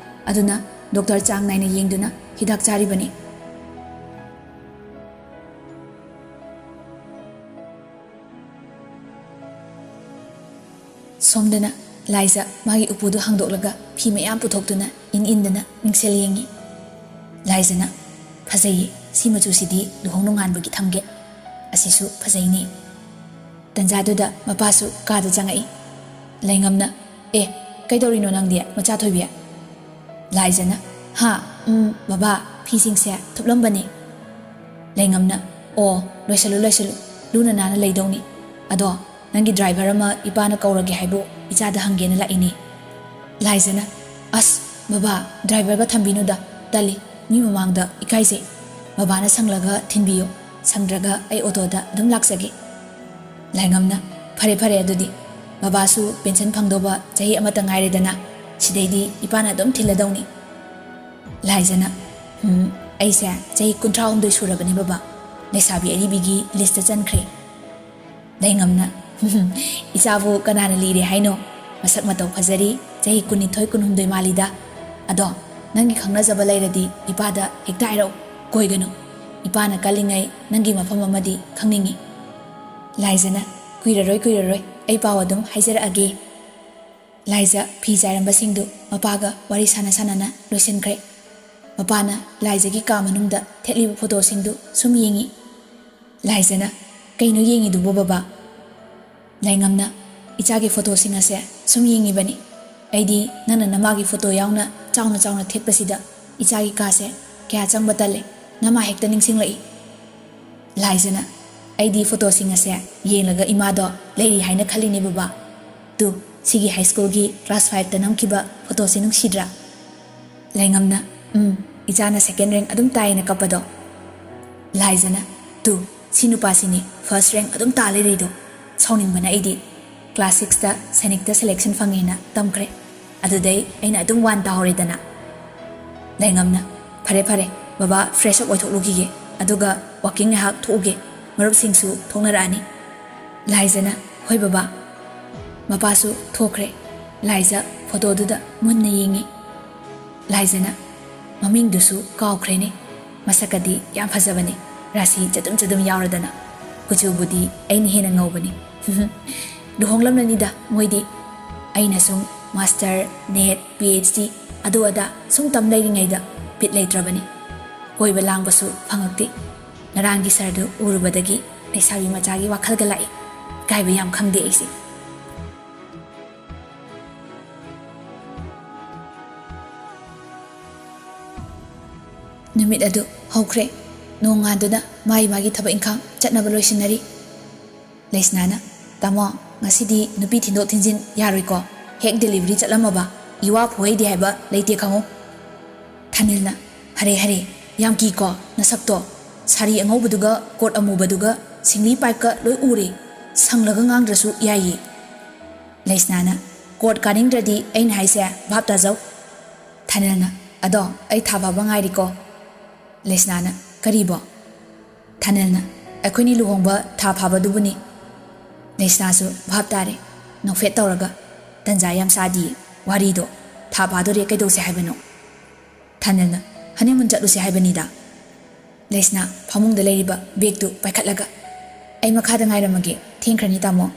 ꯑꯗꯨꯅ ꯗꯣꯛꯇꯔ ꯆꯥꯡ ꯅꯥꯏꯅ ꯌꯦꯡꯗꯨꯅ ꯍꯤꯗꯥꯛ ꯆꯥꯔꯤꯕꯅꯤ꯫ ꯁꯣꯝꯗꯅ ꯂꯥꯏꯖ ꯃꯥꯒꯤ ꯎꯄꯨꯗꯨ ꯍꯥꯡꯗꯣꯛꯂꯒ ꯐꯤ ꯃꯌꯥꯝ ꯄꯨꯊꯣꯛꯇꯨꯅ ꯏꯟ ꯏꯟꯗꯅ ꯃꯤꯡꯁꯦꯜ ꯌꯦꯡꯉꯤ꯫ ꯂꯥꯏꯖꯅ, "ꯐꯖꯩꯌꯦ, ꯁꯤ ꯃꯆꯨꯁꯤꯗꯤ ꯂꯨꯍꯣꯡ ꯅꯣꯡꯉꯥꯟꯕꯒꯤ ꯊꯝꯒꯦ꯫ ꯑꯁꯤꯁꯨ ꯐꯖꯩꯅꯦ"꯫ ꯇꯟꯖꯥꯗꯨꯗ ꯃꯄꯥꯁꯨ ꯀꯥꯗ ꯆꯪꯉꯛꯏ꯫ ꯂꯩꯉꯝꯅ, "ꯑꯦ, ꯀꯩꯗꯧꯔꯤꯅꯣ ꯅꯪꯗꯤ, ꯃꯆꯥꯊꯣꯏꯕꯤ?" ꯂꯥꯏꯖꯅ, "ꯍꯥ, ꯎꯝ, ꯕꯕꯥ, ꯐꯤꯁꯤꯡꯁꯦ ꯊꯨꯞꯂꯝꯕꯅꯦ"꯫ ꯂꯩꯉꯝꯅ, "ꯑꯣ, ꯂꯣꯏꯁꯜꯂꯨ, ꯂꯣꯏꯁꯜꯂꯨ, ꯂꯨꯅ ꯅꯥꯟꯅ ꯂꯩꯗꯧꯅꯤ꯫ ꯑꯗꯣ ꯅꯪꯒꯤ ꯗ꯭ꯔꯥꯏꯚꯔ ꯑꯃ ꯏꯄꯥꯅ ꯀꯧꯔꯒꯦ ꯍꯥꯏꯕꯨ ꯏꯆꯥꯗ ꯍꯪꯒꯦꯅ ꯂꯥꯛꯏꯅꯦ"꯫ ꯂꯥꯏꯖꯅ, "ꯑꯁ, ꯕꯕꯥ, ꯗ꯭ꯔꯥꯏꯚꯔꯒ ꯊꯝꯕꯤꯅꯨꯗ, ꯇꯜꯂꯤ, ꯃꯤ ꯃꯃꯥꯡꯗ ꯏꯀꯥꯏꯖꯩ꯫ ꯕꯕꯥꯅ ꯁꯪꯂꯒ ꯊꯤꯟꯕꯤꯌꯨ, ꯁꯪꯗ꯭ꯔꯒ ꯑꯩ ꯑꯣꯇꯣꯗ ꯑꯗꯨꯝ ꯂꯥꯛꯆꯒꯦ"꯫ ꯂꯥꯏꯉꯝꯅ, "ꯐꯔꯦ, ꯐꯔꯦ, ꯑꯗꯨꯗꯤ ꯕꯕꯥꯁꯨ ꯄꯦꯟꯁꯟ ꯐꯪꯗꯧꯕ ꯆꯍꯤ ꯑꯃꯇ ꯉꯥꯏꯔꯦꯗꯅ, ꯁꯤꯗꯩꯗꯤ ꯏꯄꯥꯅ ꯑꯗꯨꯝ ꯊꯤꯜꯂꯗꯧꯅꯤ"꯫ ꯂꯥꯏꯖꯅ, "ꯎꯝ, ꯑꯩꯁꯦ ꯆꯍꯤ ꯀꯨꯟꯊ꯭ꯔꯥ ꯍꯨꯝꯗꯣꯏ ꯁꯨꯔꯕꯅꯤ ꯕꯕꯥ, ꯂꯩꯁꯥꯕꯤ ꯑꯔꯤꯕꯤꯒꯤ ꯂꯤꯁꯇ ꯆꯟꯈ꯭ꯔꯦ"꯫ ꯂꯩꯉꯝꯅ, "ꯏꯆꯥꯕꯨ ꯀꯅꯥꯅ ꯂꯤꯔꯦ ꯍꯥꯏꯅꯣ? ꯃꯁꯛ ꯃꯇꯧ ꯐꯖꯔꯤ, ꯆꯍꯤ ꯀꯨꯟꯅꯤꯊꯣꯏ ꯀꯨꯟꯍꯨꯝꯗꯣꯏ ꯃꯥꯜꯂꯤꯗ꯫ ꯑꯗꯣ ꯅꯪꯒꯤ ꯈꯪꯅꯖꯕ ꯂꯩꯔꯗꯤ ꯏꯄꯥꯗ ꯍꯦꯛꯇ ꯍꯥꯏꯔꯛꯎ, ꯀꯣꯏꯒꯅꯨ꯫ ꯏꯄꯥꯅ ꯀꯜꯂꯤꯉꯩ ꯅꯪꯒꯤ ꯃꯐꯝ ꯑꯃꯗꯤ ꯈꯪꯅꯤꯡꯏ"꯫ ꯂꯥꯏꯖꯅ, "ꯀꯨꯏꯔꯔꯣꯏ, ꯀꯨꯏꯔꯔꯣꯏ, ꯑꯩ ꯄꯥꯎ ꯑꯗꯨꯝ ꯍꯥꯏꯖꯔꯛꯑꯒꯦ"꯫ ꯂꯥꯏꯖ ꯐꯤ ꯆꯥꯏꯔꯝꯕꯁꯤꯡꯗꯨ ꯃꯄꯥꯒ ꯋꯥꯔꯤ ꯁꯥꯟꯅ ꯁꯥꯟꯅꯅ ꯂꯣꯏꯁꯤꯟꯈ꯭ꯔꯦ꯫ ꯃꯄꯥꯅ ꯂꯥꯏꯖꯒꯤ ꯀꯥ ꯃꯅꯨꯡꯗ ꯊꯦꯠꯂꯤꯕ ꯐꯣꯇꯣꯁꯤꯡꯗꯨ ꯁꯨꯝ ꯌꯦꯡꯏ꯫ ꯂꯥꯏꯖꯅ, "ꯀꯩꯅꯣ ꯌꯦꯡꯉꯤꯗꯨꯕꯣ ꯕꯕꯥ?" ꯂꯩꯉꯝꯅ, "ꯏꯆꯥꯒꯤ ꯐꯣꯇꯣꯁꯤꯡ ꯑꯁꯦ ꯁꯨꯝ ꯌꯦꯡꯉꯤꯕꯅꯤ꯫ ꯑꯩꯗꯤ ꯅꯪꯅ ꯅꯃꯥꯒꯤ ꯐꯣꯇꯣ ꯌꯥꯎꯅ ꯆꯥꯎꯅ ꯆꯥꯎꯅ ꯊꯦꯠꯄꯁꯤꯗ ꯏꯆꯥꯒꯤ ꯀꯥꯁꯦ ꯀꯌꯥ ꯆꯪꯕ ꯇꯜꯂꯦ, ꯅꯃꯥ ꯍꯦꯛꯇ ꯅꯤꯡꯁꯤꯡꯂꯛꯏ"꯫ ꯂꯥꯏꯖꯅ, "ꯑꯩꯗꯤ ꯐꯣꯇꯣꯁꯤꯡ ꯑꯁꯦ ꯌꯦꯡꯂꯒ ꯏꯃꯥꯗꯣ ꯂꯩꯔꯤ ꯍꯥꯏꯅ ꯈꯜꯂꯤꯅꯦ ꯕꯕꯥ꯫ ꯇꯨ, ꯁꯤꯒꯤ ꯍꯥꯏ ꯁ꯭ꯀꯨꯜꯒꯤ ꯀ꯭ꯂꯥꯁ ꯐꯥꯏꯚꯇ ꯅꯝꯈꯤꯕ ꯐꯣꯇꯣꯁꯦ ꯅꯨꯡꯁꯤꯗ꯭ꯔꯥ?" ꯂꯩꯉꯝꯅ, "ꯎꯝ, ꯏꯆꯥꯅ ꯁꯦꯀꯦꯟ ꯔꯦꯡ ꯑꯗꯨꯝ ꯇꯥꯏꯌꯦꯅ ꯀꯞꯄꯗꯣ"꯫ ꯂꯥꯏꯖꯅ, "ꯇꯨ, ꯁꯤ ꯅꯨꯄꯥꯁꯤꯅꯤ ꯐꯥꯔꯁ ꯔꯦꯡ ꯑꯗꯨꯝ ꯇꯥ ꯂꯩꯔꯤꯗꯣ꯫ ꯁꯥꯎꯅꯤꯡꯕꯅ ꯑꯩꯗꯤ꯫ ꯀ꯭ꯂꯥꯁ ꯁꯤꯛꯁꯇ ꯁꯥꯏꯅꯤꯛꯇ ꯁꯦꯂꯦꯛꯁꯟ ꯐꯪꯉꯦꯅ ꯇꯝꯈ꯭ꯔꯦ꯫ ꯑꯗꯨꯗꯩ ꯑꯩꯅ ꯑꯗꯨꯝ ꯋꯥꯟ ꯇꯥꯍꯧꯔꯦꯗꯅ"꯫ ꯂꯩꯉꯝꯅ, "ꯐꯔꯦ, ꯐꯔꯦ, ꯕꯕꯥ ꯐ꯭ꯔꯦꯁ ꯑꯞ ꯑꯣꯏꯊꯣꯛꯂꯨꯈꯤꯒꯦ, ꯑꯗꯨꯒ ꯋꯥꯀꯤꯡ ꯉꯥꯏꯍꯥꯛ ꯊꯣꯛꯎꯒꯦ, ꯃꯔꯨꯞꯁꯤꯡꯁꯨ ꯊꯣꯛꯅꯔꯛꯑꯅꯤ"꯫ ꯂꯥꯏꯖꯅ, "ꯍꯣꯏ ꯕꯕꯥ"꯫ ꯃꯄꯥꯁꯨ ꯊꯣꯛꯈ꯭ꯔꯦ꯫ ꯂꯥꯏꯖ ꯐꯣꯇꯣꯗꯨꯗ ꯃꯨꯟꯅ ꯌꯦꯡꯉꯤ꯫ ꯂꯥꯏꯖꯅ, "ꯃꯃꯤꯡꯗꯨꯁꯨ ꯀꯥꯎꯈ꯭ꯔꯦꯅꯦ꯫ ꯃꯁꯛꯀꯗꯤ ꯌꯥꯝ ꯐꯖꯕꯅꯤ, ꯔꯥꯁꯤ ꯆꯗꯨꯝ ꯆꯗꯨꯝ ꯌꯥꯎꯔꯗꯅ꯫ ꯀꯨꯆꯨꯕꯨꯗꯤ ꯑꯩꯅ ꯍꯦꯟꯅ ꯉꯧꯕꯅꯤ꯫ ꯂꯨꯍꯣꯡꯂꯝꯂꯅꯤꯗ ꯃꯣꯏꯗꯤ꯫ ꯑꯩꯅ ꯁꯨꯝ master, net, P H D, ꯑꯗꯨ ꯑꯗꯥ ꯁꯨꯝ ꯇꯝ ꯂꯩꯔꯤꯉꯩꯗ ꯕꯤꯠ ꯂꯩꯇ꯭ꯔꯕꯅꯤ꯫ ꯀꯣꯏꯕ ꯂꯥꯡꯕꯁꯨ ꯐꯪꯉꯛꯇꯦ꯫ ꯉꯔꯥꯡꯒꯤ ꯁꯥꯔꯗꯨ ꯎꯔꯨꯕꯗꯒꯤ ꯂꯩꯁꯥꯕꯤ ꯃꯆꯥꯒꯤ ꯋꯥꯈꯜꯒ ꯂꯥꯛꯏ꯫ ꯏꯀꯥꯏꯕ ꯌꯥꯝ ꯈꯪꯗꯦ ꯑꯩꯁꯦ"꯫ ꯅꯨꯃꯤꯠ ꯑꯗꯨ ꯍꯧꯈ꯭ꯔꯦ꯫ ꯅꯣꯡꯉꯥꯟꯗꯨꯅ ꯃꯥꯒꯤ ꯃꯥꯒꯤ ꯊꯕꯛ ꯏꯪꯈꯥꯡ ꯆꯠꯅꯕ ꯂꯣꯏꯁꯤꯟꯅꯔꯤ꯫ ꯂꯩꯁꯅꯥꯅ, "ꯇꯥꯃꯣ, ꯉꯁꯤꯗꯤ ꯅꯨꯄꯤ ꯊꯤꯟꯗꯣꯛ ꯊꯤꯟꯖꯤꯟ ꯌꯥꯔꯣꯏꯀꯣ? ꯍꯦꯛ ꯗꯦꯂꯤꯚꯔꯤ ꯆꯠꯂꯝꯃꯕ ꯏꯋꯥ ꯐꯨꯍꯩꯗꯦ ꯍꯥꯏꯕ ꯂꯩꯇꯦ ꯈꯪꯉꯨ"꯫ ꯊꯥꯅꯤꯜꯅ, "ꯍꯔꯦ ꯍꯔꯦ, ꯌꯥꯝ ꯀꯤꯀꯣ ꯅꯁꯛꯇꯣ꯫ ꯁꯥꯔꯤ ꯑꯉꯧꯕꯗꯨꯒ ꯀꯣꯠ ꯑꯃꯨꯕꯗꯨꯒ ꯁꯤꯡꯂꯤ ꯄꯥꯏꯞꯀ ꯂꯣꯏ ꯎꯔꯦ꯫ ꯁꯪꯂꯒ ꯉꯥꯡꯗ꯭ꯔꯁꯨ ꯌꯥꯏꯌꯦ"꯫ ꯂꯩꯁꯅꯥꯅ, "ꯀꯣꯔꯠ ꯀꯥꯅꯤꯡꯗ꯭ꯔꯗꯤ ꯑꯩꯅ ꯍꯥꯏꯁꯦ ꯚꯥꯞ ꯇꯥꯖꯧ"꯫ ꯊꯥꯅꯤꯜꯅ, "ꯑꯗꯣ ꯑꯩ ꯊꯥ ꯐꯥꯕ ꯉꯥꯏꯔꯤꯀꯣ"꯫ ꯂꯩꯁꯅꯥꯅ, "ꯀꯔꯤꯕꯣ"? ꯊꯥꯅꯤꯜꯅ, "ꯑꯩꯈꯣꯏꯅꯤ ꯂꯨꯍꯣꯡꯕ ꯊꯥ ꯐꯥꯕꯗꯨꯕꯨꯅꯤ"꯫ ꯂꯩꯁꯅꯥꯁꯨ ꯚꯥꯞ ꯇꯥꯔꯦ꯫ ꯅꯣꯛꯐꯦꯠ ꯇꯧꯔꯒ, "ꯇꯟꯖꯥ ꯌꯥꯝ ꯆꯥꯗꯤꯌꯦ ꯋꯥꯔꯤꯗꯣ꯫ ꯊꯥ ꯐꯥꯗꯣꯔꯦ, ꯀꯩꯗꯧꯁꯦ ꯍꯥꯏꯕꯅꯣ"? ꯊꯥꯅꯤꯜꯅ, "ꯍꯅꯤꯃꯨꯟ ꯆꯠꯂꯨꯁꯦ ꯍꯥꯏꯕꯅꯤꯗ"꯫ ꯂꯩꯁꯅꯥ ꯐꯃꯨꯡꯗ ꯂꯩꯔꯤꯕ ꯕꯦꯒꯇꯨ ꯄꯥꯏꯈꯠꯂꯒ, "ꯑꯩ ꯃꯈꯥꯗ ꯉꯥꯏꯔꯝꯃꯒꯦ, ꯊꯦꯡꯈ꯭ꯔꯅꯤ ꯇꯥꯃꯣ"꯫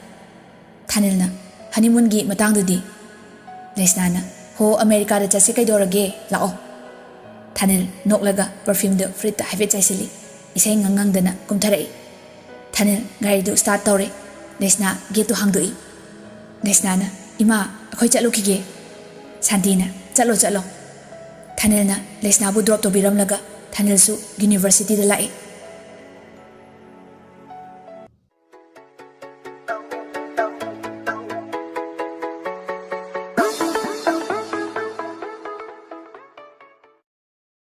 ꯊꯥꯅꯤꯜꯅ, "ꯍꯅꯤꯃꯨꯟꯒꯤ ꯃꯇꯥꯡꯗꯨꯗꯤ"? ꯂꯩꯁꯅꯥꯅ, "ꯍꯣ, ꯑꯃꯦꯔꯤꯀꯥꯗ ꯆꯠꯁꯦ ꯀꯩꯗꯧꯔꯒꯦ, ꯂꯥꯛꯑꯣ"꯫ ꯊꯥꯅꯤꯜ ꯅꯣꯛꯂꯒ ꯄꯔꯐ꯭ꯌꯨꯝꯗꯨ ꯐꯨꯔꯤꯠꯇ ꯍꯥꯏꯐꯦꯠ ꯆꯥꯏꯁꯤꯜꯂꯤ꯫ ꯏꯁꯩ ꯉꯪ ꯉꯪꯗꯅ ꯀꯨꯝꯊꯔꯛꯏ꯫ ꯊꯥꯅꯤꯜ ꯒꯥꯔꯤꯗꯨ ꯁ꯭ꯇꯥꯔꯠ ꯇꯧꯔꯦ꯫ ꯂꯩꯁꯅꯥ ꯒꯦꯠꯇꯨ ꯍꯥꯡꯗꯣꯛꯏ꯫ ꯂꯩꯁꯅꯥꯅ, "ꯏꯃꯥ, ꯑꯩꯈꯣꯏ ꯆꯠꯂꯨꯈꯤꯒꯦ"꯫ ꯁꯥꯟꯇꯤꯅ, "ꯆꯠꯂꯣ, ꯆꯠꯂꯣ"꯫ ꯊꯥꯅꯤꯜꯅ ꯂꯩꯁꯅꯥꯕꯨ ꯗ꯭ꯔꯣꯞ ꯇꯧꯕꯤꯔꯝꯂꯒ ꯊꯥꯅꯤꯜꯁꯨ ꯌꯨꯅꯤꯚꯔꯁꯤꯇꯤꯗ ꯂꯥꯛꯏ꯫